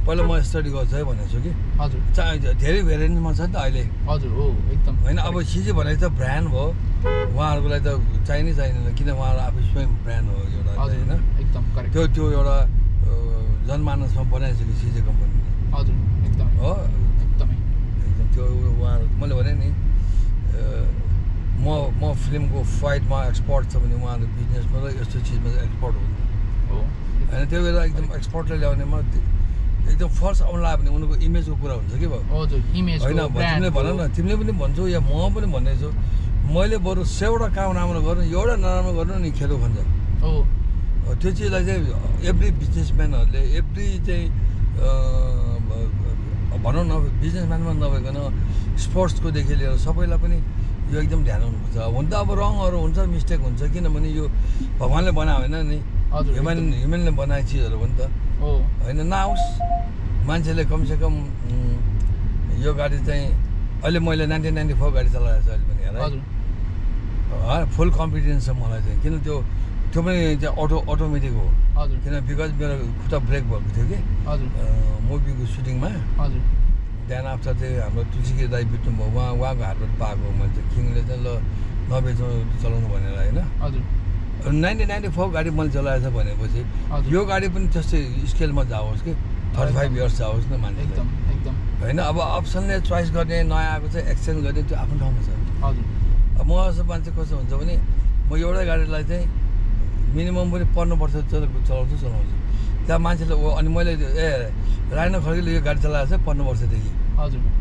पहिला म स्टडी गर्छु है भनेको छु कि हजुर धेरै भेरिएन्टमा छ नि त अहिले हजुर हो एकदम होइन अब सिजी भनेको त ब्रान्ड भयो उहाँहरूको लागि त चाहिँदैन किन उहाँहरू आफै स्वयं ब्रान्ड हो एउटा होइन एकदम करेक्ट त्यो एउटा जनमानसमा बनाएछ कि सिजे कम्पनीले हजुर एकदम हो एकदम त्यो उहाँहरू मैले भने नि म फिल्मको फाइटमा एक्सपर्ट छ भने उहाँहरू बिजनेसमा र यस्तो चिजमा चाहिँ एक्सपर्ट हुन्छ होइन त्यो बेला एकदम एक्सपर्टलाई ल्याउनेमा एकदम फर्स्ट आउनु लाग्यो भने उनीहरूको इमेजको कुरा हुन्छ कि हजुर इमेज होइन तिमीले भन न तिमीले पनि भन्छौ या म पनि भन्दैछु मैले बरु 100वटा काम राम्रो गर्नु एउटा नराम्रो गर्नु नि खेलो खन्छ हो त्यो चिजलाई चाहिँ एभ्री बिजनेसम्यानहरूले एभ्री चाहिँ भनौँ न बिजनेसम्यानमा नभइकन स्पोर्ट्सकोदेखि लिएर सबैलाई पनि यो एकदम ध्यान हुनुपर्छ हुन त अब रङहरू हुन्छ मिस्टेक हुन्छ किनभने यो भगवान्ले बनायो होइन नि ह्युमनले बनाएको चिजहरू हो नि त होइन नआओस् मान्छेले कमसेकम यो गाडी चाहिँ अहिले मैले 1994 गाडी चलाएको छु अहिले पनि हेर फुल कन्फिडेन्स छ मलाई चाहिँ किन त्यो पनि चाहिँ अटोमेटिक हो किन बिकज मेरो खुट्टा ब्रेक भएको थियो कि मुभीको सुटिङमा बिहान आफ्टर चाहिँ हाम्रो तुलसीगिरी दाई बित्नुभयो उहाँको हातबाट पाएको मैले चाहिँ किङले चाहिँ ल नबेचौँ चलाउनु भनेर होइन 1994 गाडी मैले चलाएछ भनेपछि यो गाडी पनि त्यस्तै स्केलमा जाओस् कि 35 इयर्स जाओस् न मान्छेले होइन अब अप्सनले चोइस गर्ने नयाँ आएको चाहिँ एक्सचेन्ज गर्ने त्यो आफ्नो ठाउँमा छ अब म जस्तो मान्छे कस्तो हुन्छ भने म एउटै गाडीलाई चाहिँ मिनिमम पनि 15 वर्ष चलाउँछु त्यहाँ मान्छेले अनि मैले राइनो खड्कीले यो गाडी चलाएको छ 15 वर्षदेखि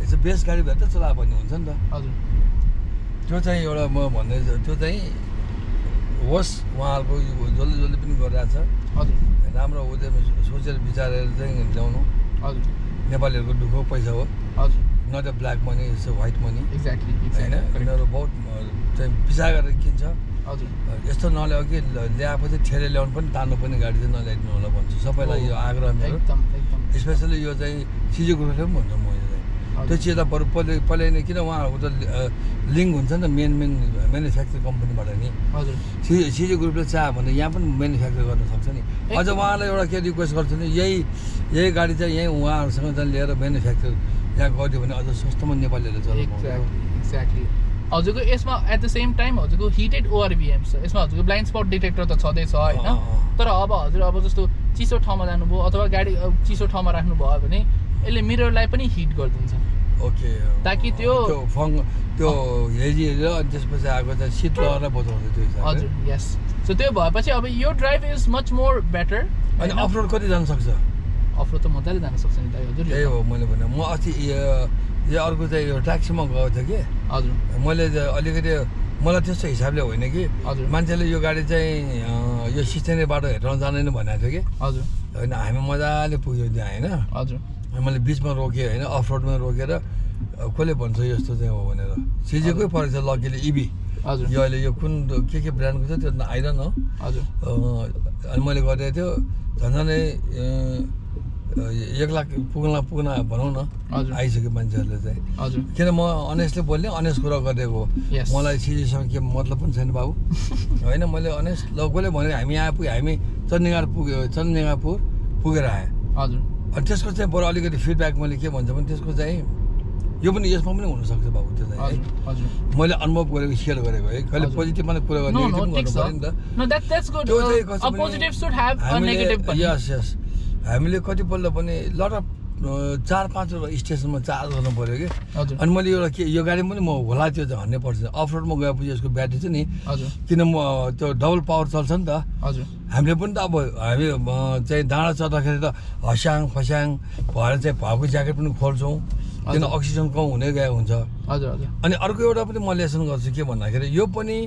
यसो बेस्ट गाडी भएर त चलायो भन्ने हुन्छ नि त त्यो चाहिँ एउटा म भन्दै त्यो चाहिँ होस् उहाँहरूको जसले पनि गरिरहेको छ राम्रो उद्यम सोचेर विचारेर चाहिँ ल्याउनु नेपालीहरूको दुःख पैसा हो हजुर not a black money it's a white money exactly होइन यिनीहरू बहुत चाहिँ पिसा गरेर किन्छ हजुर यस्तो नल्याउ कि ल्याएपछि ठेले ल्याउनु पनि तान्नु पनि गाडी चाहिँ नल्याइदिनु होला भन्छु सबैलाई यो आग्रह मेरो एकदम एकदम स्पेसली यो चाहिँ सिजी ग्रुपले पनि भन्छ म यो चाहिँ त्यो चिज त बरु पहिल्यै नै किन उहाँहरूको त लिङ्क हुन्छ नि त मेन म्यानुफ्याक्चर कम्पनीबाट नि हजुर सिजी ग्रुपले चाह्यो भने यहाँ पनि म्यानुफ्याक्चर गर्न सक्छ नि अझ उहाँलाई एउटा के रिक्वेस्ट गर्छु नि यही गाडी चाहिँ यहीँ उहाँहरूसँग चाहिँ लिएर म्यानुफ्याक्चर यहाँ गरिदियो भने अझ सस्तोमा नेपालीहरूले चलाउँछ एक्ज्याक्टली हजुरको यसमा एट द सेम टाइम हजुरको हिटेड ओआरबिएम छ यसमा हजुरको ब्लाइन्ड स्पट डिटेक्टर त छँदैछ होइन तर हजुर अब जस्तो चिसो ठाउँमा जानुभयो अथवा गाडी चिसो ठाउँमा राख्नुभयो भने यसले मिररलाई पनि हिट गरिदिन्छ ओके ताकि त्यो हेरिएर अनि त्यसपछि आएको चाहिँ सिट लगाएर बचाउँछ त्यो हिसाबले हजुर यस सो त्यो भएपछि अब यो drive is much more better अनि अफरोड कति जान सक्छ अफरोड त मजाले जान सक्छ नि दाइ हजुर त्यही हो मैले भने म अस्ति यो अर्को चाहिँ यो ट्याक्सीमा गएको थिएँ कि हजुर मैले अलिकति मलाई त्यस्तो हिसाबले होइन कि हजुर मान्छेले यो गाडी चाहिँ यो सिस्टेने बाटो हेर्न जाँदैन भनेको थियो कि हजुर होइन हामी मजाले पुग्यौँ त्यहाँ होइन हजुर मैले बिचमा रोकेँ होइन अफरोडमा रोकेर कसले भन्छ यस्तो चाहिँ हो भनेर सिजेकै परेको छ लकीले इभी हजुर यो अहिले यो कुन के ब्रान्डको छ त्यो आइरहन हो हजुर अनि मैले गरिदिएको थियो झन्झनै 1 लाख पुग्न भनौँ न हजुर आइसक्यो मान्छेहरूले चाहिँ हजुर किन म अनेस्टली बोल्ने अनेस्ट कुरा गरिदिएको Yes. मलाई सिजीसँग के मतलब पनि छैन बाबु होइन मैले अनेस्ट कसले भने हामी यहाँ पुग्यो हामी चन्दनेगापुर पुगेर आएँ हजुर अनि त्यसको चाहिँ बरु अलिकति फिडब्याक मैले के भन्छ भने त्यसको चाहिँ यो पनि यसमा पनि हुनसक्छ बाबु त्यो चाहिँ है हजुर मैले अनुभव गरेको सेयर गरेको है कहिले पोजिटिभमा कुरा गर्ने No, ठिक छ no that's good a positive should have a negative पनि यस हामीले कतिपल्ट पनि लट अफ 4-5 स्टेसनमा चार्ज गर्नु पऱ्यो कि हजुर अनि मैले एउटा के यो गाडी पनि म होला त्यो चाहिँ 100% अफरोडमा गएपछि यसको ब्याट्री चाहिँ नि हजुर किन म त्यो डबल पावर चल्छ नि त हजुर हामीले पनि त अब हामी चाहिँ डाँडा चढ्दाखेरि त हस्याङ फस्याङ भएर चाहिँ भएको ज्याकेट पनि खोल्छौँ किन अक्सिजन कम हुँदै गएको हुन्छ हजुर हजुर अनि अर्को एउटा पनि म लेसन गर्छु के भन्दाखेरि यो पनि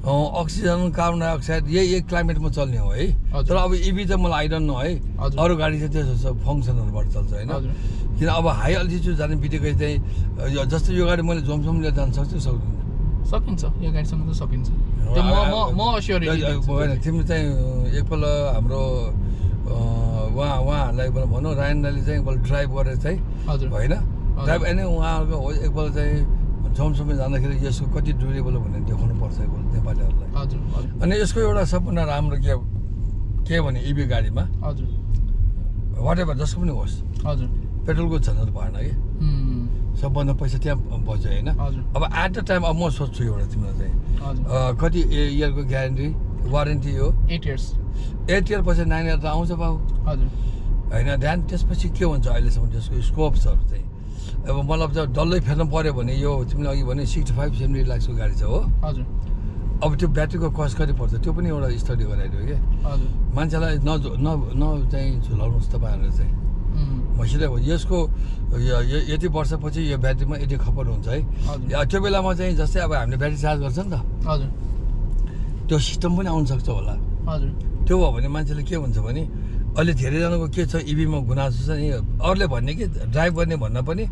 अक्सिजन कार्बन डाइअक्साइड यही क्लाइमेटमा चल्ने हो है तर अब इभी चाहिँ मलाई आइरहनु है अरू गाडी चाहिँ त्यसो फङ्सनहरूबाट चल्छ होइन किन अब हाई अल्टिट्युड जाने बित्तिकै चाहिँ जस्तो यो गाडी मैले जोमसोम लिएर जान सक्छु सक्दिनँ सकिन्छ यो गाडीसँग त सकिन्छ त्यो म अस्योरिटी होइन तिम्रो चाहिँ एकपल्ट हाम्रो उहाँहरूलाई भनौँ रायन दाइले चाहिँ एकपल्ट ड्राइभ गरेर चाहिँ हजुर होइन ड्राइभ होइन उहाँहरूको एकपल्ट चाहिँ जोमसोममा जाँदाखेरि यसको कति ड्युरेबल भनेर देखाउनु पर्छ एकपल्ट नेपालीहरूलाई हजुर हजुर अनि यसको एउटा सबभन्दा राम्रो के भने इभी गाडीमा हजुर वाट एभर जसको पनि होस् हजुर पेट्रोलको झन्झट भएन कि सबभन्दा पैसा त्यहाँ बच्यो होइन अब एट द टाइम अब म सोध्छु एउटा तिमीलाई चाहिँ कति इयरको ग्यारेन्टी वारेन्टी हो 8 years 8 year पछि 9 year त आउँछ बाबु हजुर होइन ध्यान त्यसपछि के हुन्छ अहिलेसम्म त्यसको स्कोप्सहरू चाहिँ अब मतलब चाहिँ डल्लै फेर्नु पऱ्यो भने यो तिमीले अघि भने 65-70 लाखको गाडी छ हो हजुर अब त्यो ब्याट्रीको कस्ट कति पर्छ त्यो पनि एउटा स्टडी गराइदियो कि हजुर मान्छेलाई न चाहिँ झुलाउनुहोस् तपाईँहरूले चाहिँ मसिलै हो यसको यति वर्षपछि यो ब्याट्रीमा यति खपर हुन्छ है त्यो बेलामा चाहिँ जस्तै अब हामीले ब्याट्री चार्ज गर्छ नि त हजुर त्यो सिस्टम पनि आउनसक्छ होला हजुर त्यो भयो भने मान्छेले के हुन्छ भने अहिले धेरैजनाको के छ इभीमा गुनासो छ नि अरूले भन्ने कि ड्राइभ गर्ने भन्दा पनि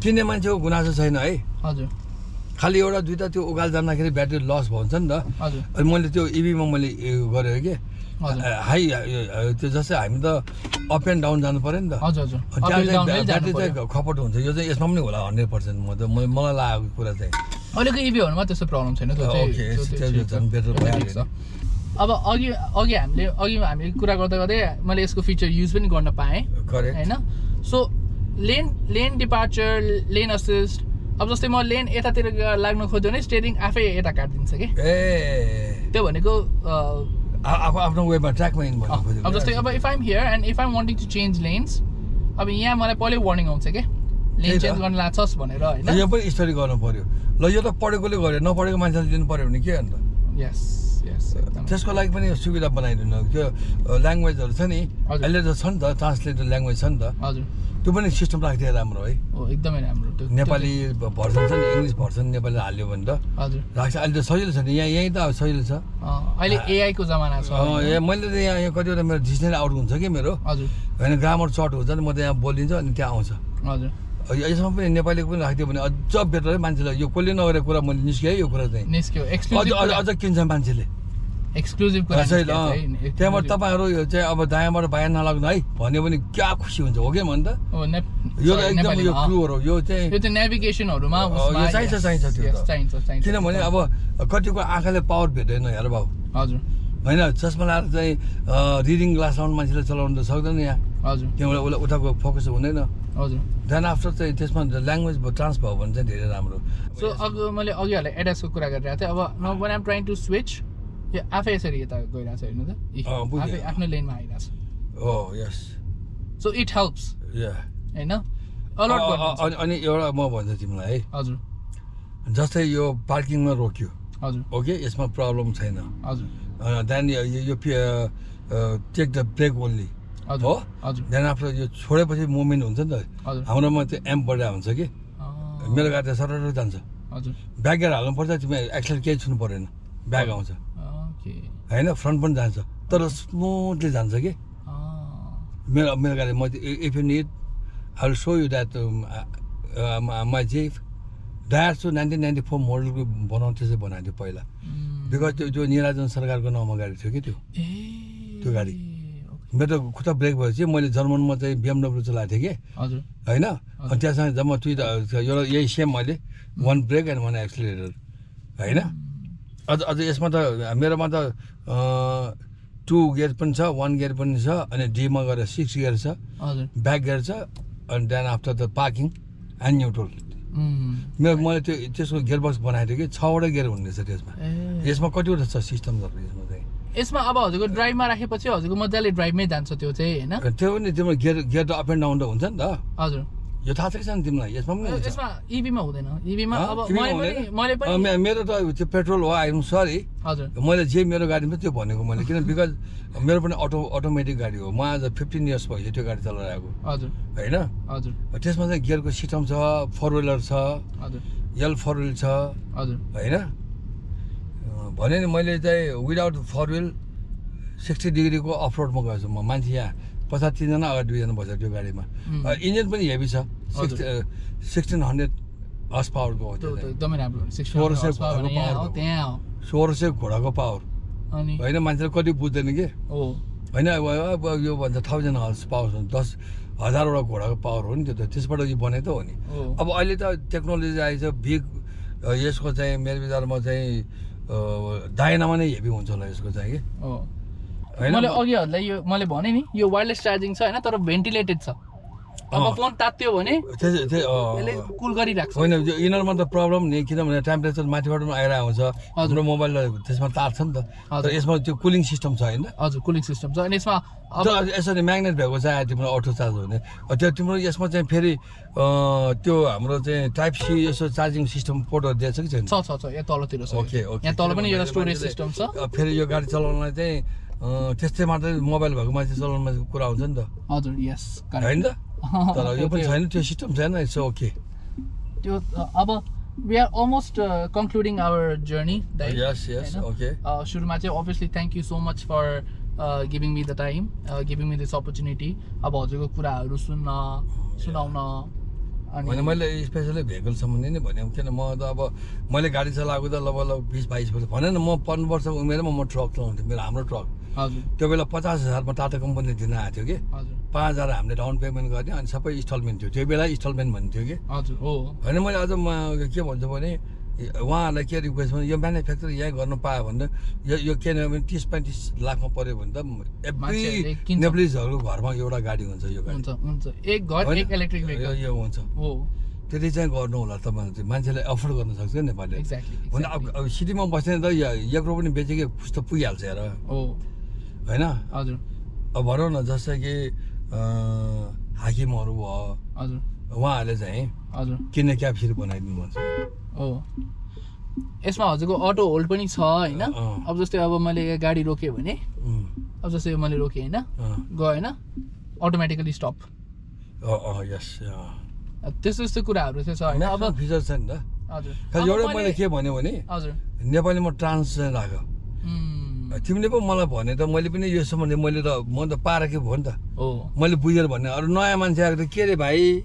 किन्ने मान्छेको गुनासो छैन है हजुर खालि एउटा दुइटा त्यो उकालो जाँदाखेरि ब्याट्री लस भन्छ नि त हजुर अनि मैले त्यो इभीमा मैले गरेँ कि हाई त्यो जस्तै हामी त अप एन्ड डाउन जानु पऱ्यो नि त हजुर हजुर त्यहाँ चाहिँ ब्याट्री चाहिँ खपत हुन्छ यो चाहिँ यसमा पनि होला 100% मलाई लागेको कुरा चाहिँ अहिलेको इभीहरूमा त्यस्तो प्रब्लम छैन त्यो झन् बेटर भइहाल्छ अब अघि हामीले कुरा गर्दा गर्दै मैले यसको फिचर युज पनि गर्न पाएँ होइन so lane departure lane assist अब जस्तै म लेन यतातिर लाग्नु खोज्यो भने स्टेरिङ आफै यता काटिदिन्छ कि त्यो भनेको आफ्नो वेमा ट्र्याकमा इन भन्नु खोज्यो अब जस्तै अब if I'm here and if I'm wanting to change lanes अब यहाँ मलाई पहिल्यै वार्निङ आउँछ क्या लेन चेन्ज गर्न लाग्छस् भनेर होइन यो पनि स्टडी गर्नु पर्यो ल यो त पढेकोले गर्यो नपढेको मान्छेले दिनु पर्यो भने के अन्त यस त्यसको लागि पनि सुविधा बनाइदिनु त्यो ल्याङ्ग्वेजहरू छ नि अहिले त छ नि त ट्रान्सलेटर ल्याङ्ग्वेज छ नि त हजुर त्यो पनि सिस्टम राखिदिए राम्रो है एकदमै राम्रो नेपाली भर्सन छ नि इङ्ग्लिस भर्सन नेपाली हाल्यो भने त हजुर राख्छ अहिले त सजिलो छ नि यहीँ त सजिलो छ अहिले एआई को जमाना छ मैले त यहाँ कतिवटा मेरो डिक्सनरी आउट हुन्छ कि मेरो हजुर होइन ग्रामर सर्ट हुन्छ नि म त यहाँ बोलिदिन्छु अनि त्यहाँ आउँछ हजुर यसमा पनि नेपालीको पनि राखिदियो भने अझ बेटर है मान्छेलाई यो कसले नगरेको कुरा मैले निस्केँ यो कुरा चाहिँ निस्क्यो अझ किन्छ मान्छेले एक्सक्लुजिभ कुरा त्यहाँबाट तपाईँहरू चाहिँ अब दायाँबाट बायाँ नलाग्नु है भन्यो भने क्या खुसी हुन्छ हो क्या भन् त यो एकदम यो क्लुहरू यो चाहिँ नेभिगेसनहरुमा चाहिन्छ त्यो किनभने अब कतिको आँखाले पावर भेट्दैन हेर बाबु हजुर होइन चस्मा लाएर चाहिँ रिडिङ ग्लास लाउने मान्छेले चलाउनु त सक्दैन यहाँ हजुर त्यहाँबाट उसलाई उताको फोकस हुँदैन हजुर देन आफ्टर चाहिँ त्यसमा ल्याङ्ग्वेज ट्रान्स भयो भने चाहिँ धेरै राम्रो सो मैले अघि हालै एड्रेसको कुरा गरिरहेको थिएँ अब no when I am trying to switch यो आफै यसरी यता गइरहेको छ हेर्नु त आफै आफ्नो लेनमा आइरहेको छ oh yes so it helps हैन अलर्ट अनि एउटा म भन्छु तिमीलाई है हजुर जस्तै यो पार्किङमा रोक्यो हजुर ओके यसमा प्रब्लम छैन हजुर देन यो टेक द ब्रेक ओन्ली हो हजुर देन आफ्टर यो छोडेपछि मुभमेन्ट हुन्छ नि त हाम्रोमा त्यो एम्प बढिरहेको हुन्छ कि मेरो गाडी त सरर जान्छ हजुर ब्याक गियर हाल्नुपर्छ तिमी एक्सलेटर केही छुनु परेन ब्याग आउँछ होइन फ्रन्ट पनि जान्छ तर स्मुथली जान्छ कि मेरो गाडी म if you need I will so you that my zip that's 1994 मोडलको बनाउनु त्यसै बनाएको थियो पहिला बिकज त्यो निराजन सरकारको नाउँमा गाडी थियो कि त्यो गाडी मेरो त खुट्टा ब्रेक भएपछि मैले जर्मनमा चाहिँ BMW चलाएको थिएँ कि होइन अनि त्यहाँसँग जम्मा एउटा यही सेम मैले one break and one accelerator होइन अझ यसमा त मेरोमा त 2 गियर पनि छ 1 गियर पनि छ अनि डीमा गएर 6 गियर छ ब्याक गियर छ अनि then after the parking and neutral मैले त्यसको गियर बक्स बनाएको थिएँ कि 6वटा गियर हुने रहेछ त्यसमा यसमा कतिवटा छ सिस्टमहरू यसमा चाहिँ यसमा अब हजुरको ड्राइभमा राखेपछि हजुरको मजाले ड्राइभमै जान्छ त्यो चाहिँ हैन त्यो पनि तिम्रो गियर त अप एन्ड डाउन त हुन्छ नि त हजुर यो थाहा छैन तिमीलाई यसमा पनि यसमा इभीमा हुँदैन इभीमा अब मैले पनि मेरो त त्यो पेट्रोल हो आइ एम सरी हजुर मैले जे मेरो गाडीमा त्यो भनेको मैले किन बिकज मेरो पनि अटोमेटिक गाडी हो म आज 15 इयर्स भयो त्यो गाडी चलाइरहेको हजुर होइन हजुर त्यसमा चाहिँ गियरको सिस्टम छ 4 व्हिलर छ हजुर एल 4 व्हिल छ हजुर होइन भने नि मैले चाहिँ विदाउट 4 व्हिल 60 डिग्रीको अफ रोडमा गएछु म मान्छे यहाँ 3जना अगाडि 2जना बसेको त्यो गाडीमा इन्जिन पनि हेभी छ 1600 हर्स पावरको हो त्यो एकदमै राम्रो 1600 घोडाको पावर होइन मान्छेले कति बुझ्दैन कि होइन अब यो भन्छ 1000 हर्स पावर 10,000वटा घोडाको पावर हो नि त्यो त त्यसबाट यो बने त हो नि अब अहिले त टेक्नोलोजी आएछ बिग यसको चाहिँ मेरो विचारमा चाहिँ दाइनामा नै हेभी हुन्छ होला यसको चाहिँ कि मैले अघि हजुरलाई यो मैले भने नि यो वायरलेस चार्जिङ छ हैन तर भेन्टिलेटेड छ अब फोन तात्यो भने यसले कुल गरिराख्छ होइन यो इनरमा त प्रब्लम नि किनभने टेम्परेचर माथिबाट पनि आइरहेको हुन्छ हाम्रो मोबाइल त्यसमा तार छ नि त तर यसमा त्यो कुलिङ सिस्टम छ हैन हजुर कुलिङ सिस्टम छ अनि यसमा अब यसरी म्याग्नेट भएको छ तिम्रो अटो चार्ज हुने त्यो तिम्रो यसमा चाहिँ फेरि त्यो हाम्रो चाहिँ टाइप सी यसो चार्जिङ सिस्टम पोर्टहरू दिएको छ कि छैन छ यहाँ तलतिर छ ओके यहाँ तल पनि एउटा स्टोरेज सिस्टम छ फेरि यो गाडी चलाउनलाई चाहिँ त्यस्तै मात्रै मोबाइल भएको मान्छे चलाउनमा कुरा हुन्छ नि त हजुर यस होइन त तर यो पनि छैन त्यो सिस्टम छैन इट्स ओके त्यो अब we are almost concluding our journey yes okay सुरुमा चाहिँ obviously thank you so much for giving me the time giving me this opportunity अब हजुरको कुराहरू सुनाउन अनि मैले स्पेशली भेहिकल सम्बन्धी नै भने किन म त अब मैले गाडी चलाएको त लगभग 20-22 वर्ष भने न म 15 वर्षको उमेरमा म ट्रक चलाउँथेँ मेरो हाम्रो ट्रक हजुर त्यो बेला 50,000 मा टाटा कम्पनीले दिन आएको थियो कि हजुर 5,000 हामीले डाउन पेमेन्ट गर्ने अनि सबै इन्स्टलमेन्ट थियो त्यो बेला इन्स्टलमेन्ट भन्थ्यो कि हजुर हो होइन मैले अझ म के भन्छु भने उहाँहरूलाई के रिक्वेस्ट भने यो म्यानुफ्याक्चर यहीँ गर्नु पायो भने यो के भने 30-35 लाखमा पर्यो भने त एभ्री नेप्लिजहरूको घरमा एउटा गाडी हुन्छ यो गाडी हुन्छ एक घर एक इलेक्ट्रिक भेहिकल यो हुन्छ हो त्यति चाहिँ गर्नु होला तपाईँले चाहिँ मान्छेले अफोर्ड गर्न सक्छ नि नेपालले भने अब सिटीमा बस्ने त यत्रो पनि बेचेकै पुस्तो पुगिहाल्छ हेर हो होइन हजुर अब भनौँ न जस्तै कि हाकिमहरू भयो हजुर उहाँहरूले चाहिँ हजुर किन्ने क्याप्सिटी बनाइदिनु भन्छ हो यसमा हजुरको अटो होल्ड पनि छ हैन अब जस्तै अब मैले गाडी रोकेँ भने अब जस्तै मैले रोकेँ हैन गएन अटोमेटिकली स्टप यस त्यस्तो कुराहरू चाहिँ छ हैन अब फिचर छ नि त हजुर एउटा मैले के भन्यो भने हजुर नेपालीमा ट्रान्स चाहिँ राख तिमीले पो मलाई भने त मैले पनि यो सम्बन्धी मैले त म त पारेको भयो नि त हो मैले बुझेर भन्ने अरू नयाँ मान्छे आएको त के रे भाइ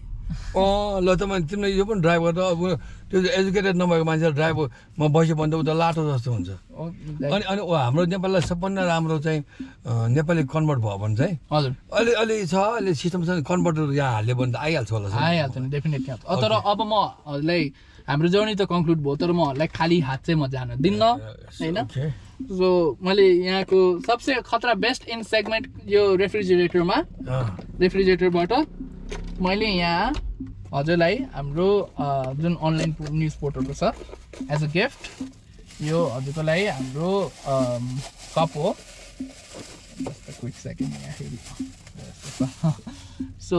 ल त मैले तिमीले यो पनि ड्राइभ गर्दा अब त्यो एजुकेटेड नभएको मान्छे ड्राइभ म बस्यो भने त उता लाटो जस्तो हुन्छ अनि अनि हाम्रो नेपाललाई सबभन्दा राम्रो चाहिँ नेपाली कन्भर्ट भयो भने चाहिँ हजुर अलि छ अहिले सिस्टम छ कन्भर्टर यहाँ हाल्यो भने त आइहाल्छ होला आइहाल्छ नि डेफिनेटली तर अब म हजुरलाई हाम्रो जर्नी त कन्क्लुड भयो तर म खाली हात चाहिँ म जान दिन्न हैन सो मैले यहाँको सबसे खतरा बेस्ट इन सेगमेन्ट यो रेफ्रिजरेटरबाट मैले यहाँ हजुरलाई हाम्रो जुन अनलाइन न्युज पोर्टलको छ एज अ गिफ्ट यो हजुरको लागि हाम्रो कप हो क्विक सेकेन्ड सो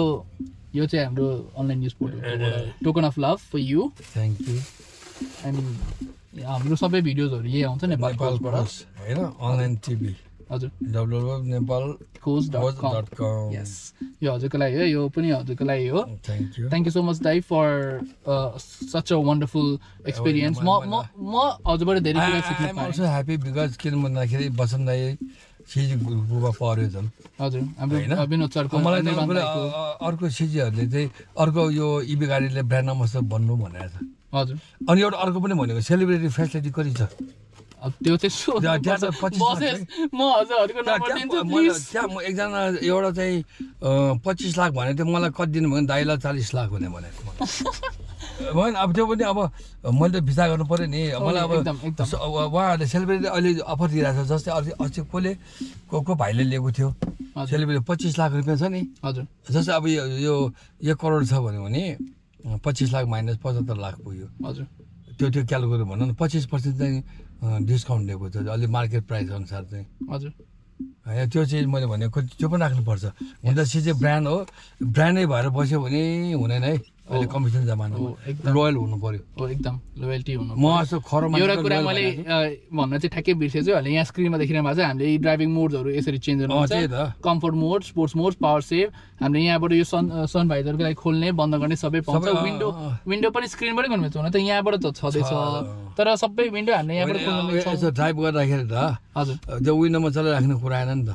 यो चाहिँ हाम्रो online news portal token of love for you thank you and हाम्रो सबै भिडियोजहरू यही आउँछ नेपालबाट हैन अनलाइन टिभी हजुर www.nepalcoast.com यस यो हजुरको लागि हो यो पनि हजुरको लागि हो थ्याङ्क यू सो मच दाइ for such a wonderful experience म हजुरबाट धेरै कुरा सिक्न पाएँ आल्सो ह्यापी बिकज किन भन्दाखेरि बसन्त दाइ सिजी ग्रुपमा पर्यो झन् हजुर हाम्रो विनोद सरको मलाई अर्को सिजीहरूले चाहिँ अर्को यो इभी गाडीले ब्रान्ड एम्बेसडर बन्नु भनेको छ हजुर अनि एउटा अर्को पनि भनेको सेलिब्रिटी फेसिलिटी कति छ त्यो चाहिँ म हजुरहरूको नम्बर दिन्छु प्लिज त्यहाँ म एकजना एउटा चाहिँ 25 लाख भनेको थियो मलाई कति दिनु भने दाइलाई 40 लाख भनेको होइन अब त्यो पनि अब मैले त भिसा गर्नु पर्यो नि मलाई अब उहाँहरूले सेलिब्रिटी अहिले अफर दिइरहेको छ जस्तै अस्ति को भाइले लिएको थियो सेलिब्रिटी 25 लाख रुपियाँ छ नि हजुर जस्तै अब यो 1 करोड छ भन्यो भने 25 लाख माइनस 75 लाख पुग्यो हजुर त्यो क्यालकुलेट भनौँ न 25% चाहिँ डिस्काउन्ट दिएको छ अलि मार्केट प्राइस अनुसार चाहिँ हजुर होइन त्यो चाहिँ मैले भनेको त्यो पनि राख्नुपर्छ हुन त सिजे ब्रान्ड हो ब्रान्डै भएर बस्यो भने हुँदैन है अहिले कम्पिटिसन जमानामा लोयल हुनु पर्यो एकदम लोयल्टी हुनु म जस्तो खरो एउटा कुरा मैले भन्न चाहिँ ठ्याक्कै बिर्सेछु अहिले यहाँ स्क्रिनमा देखिरहेको छ हामीले ड्राइभिङ मोड्सहरू यसरी चेन्ज गर्नुहुन्छ कम्फर्ट मोड स्पोर्ट्स मोड पावर सेभ हामीले यहाँबाट यो सन भाइजरको लागि खोल्ने बन्द गर्ने सबै पाउँछ विन्डो पनि स्क्रिनबाटै गर्नु हुन त यहाँबाट त छँदैछ तर सबै विन्डो हामीले यहाँबाट खोल्नु यसो ड्राइभ गर्दाखेरि त हजुर त्यो विन्डोमा चलाइराख्ने कुरा आएन नि त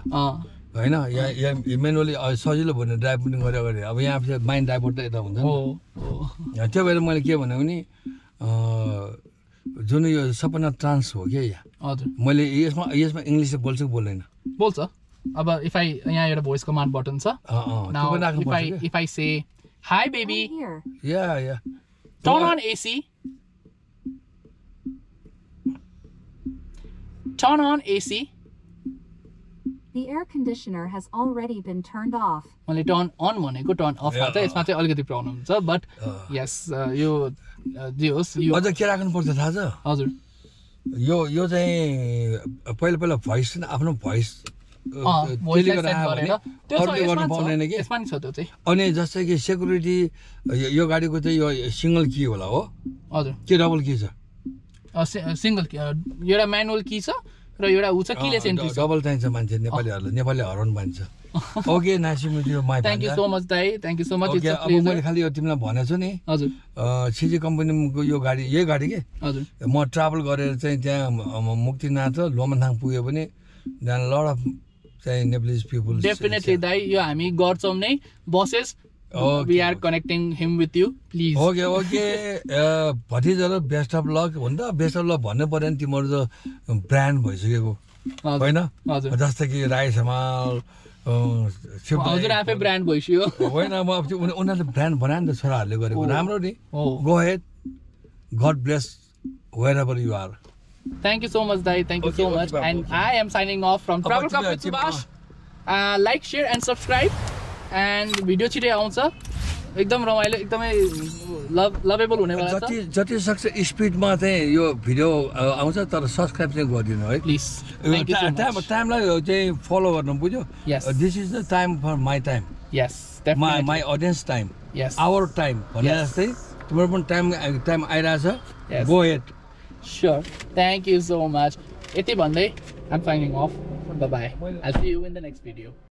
होइन यहाँ मेनुअली सजिलो भन्ने ड्राइभ पनि गऱ्यो अगाडि अब यहाँ माइन्ड ड्राइभर त यता हुन्छ नि त्यो भएर मैले के भने पनि जुन यो सपना ट्रान्स हो क्या यहाँ हजुर मैले यसमा इङ्ग्लिस बोल्छु कि बोल्दैन बोल्छ अब इफ आई यहाँ एउटा भोइस कमान्ड बटन छ if I say hi baby या turn on AC turn on AC The air conditioner has already been turned off. मैले टर्न अन भनेको टर्न अफ मात्र यसमा चाहिँ अलिकति प्रब्लम छ बट यस यो जे होस् यो अझ के राख्नु पर्छ थाहा छ हजुर यो चाहिँ पहिला भोइस आफ्नो भोइस गर्नु पाउँदैन कि यसमा नि छ त्यो चाहिँ अनि जस्तै कि सेक्युरिटी यो गाडीको चाहिँ यो सिङ्गल की होला हो हजुर के डबल की छ सिङ्गल एउटा म्यानुअल की छ र एउटा ऊ छ किलेस एन्ट्री डबल चाहिन्छ मान्छे नेपालीहरूले नेपाली हराउनु मान्छ okay nice to meet you my thank you so much दाइ thank you so much it's a pleasure अब मैले खाली यो तिमीलाई भनेको छु नि हजुर सिजी कम्पनीको यो गाडी यही गाडी के हजुर म ट्राभल गरेर चाहिँ त्यहाँ मुक्तिनाथ र लोमनथाङ पुग्यो भने देन लट अफ चाहिँ नेपालीज पिपल डेफिनेटली दाइ यो हामी गर्छौँ नै बसेस we are connecting him with you please okay भतिजाले बेस्ट अफ लक भन्छ बेस्ट अफ लक भन्नु पर्यो नि तिम्रो त ब्रान्ड भइसकेको होइन जस्तै कि राई समाल हजुर आफै ब्रान्ड भइसक्यो होइन म अब उनीहरूले ब्रान्ड बनायो नि त छोराहरूले गरेको राम्रो नि go ahead God bless wherever you are thank you so much dai thank you so much and I am signing off from Travel Cup with Subash like share and subscribe and video छिटै आउँछ एकदम रमाइलो एकदमै लभेबल हुनेवाला छ जति सक्छ स्पिडमा चाहिँ यो भिडियो आउँछ तर सब्स्क्राइब चाहिँ गरिदिनु है प्लिज टाइमलाई चाहिँ फलो गर्नु बुझ्यो this is the time for my time yes my audience time yes our time भने जस्तै तिम्रो पनि टाइम आइरहेछ go ahead sure thank you so much यति भन्दै I am signing off bye bye I see you in the next video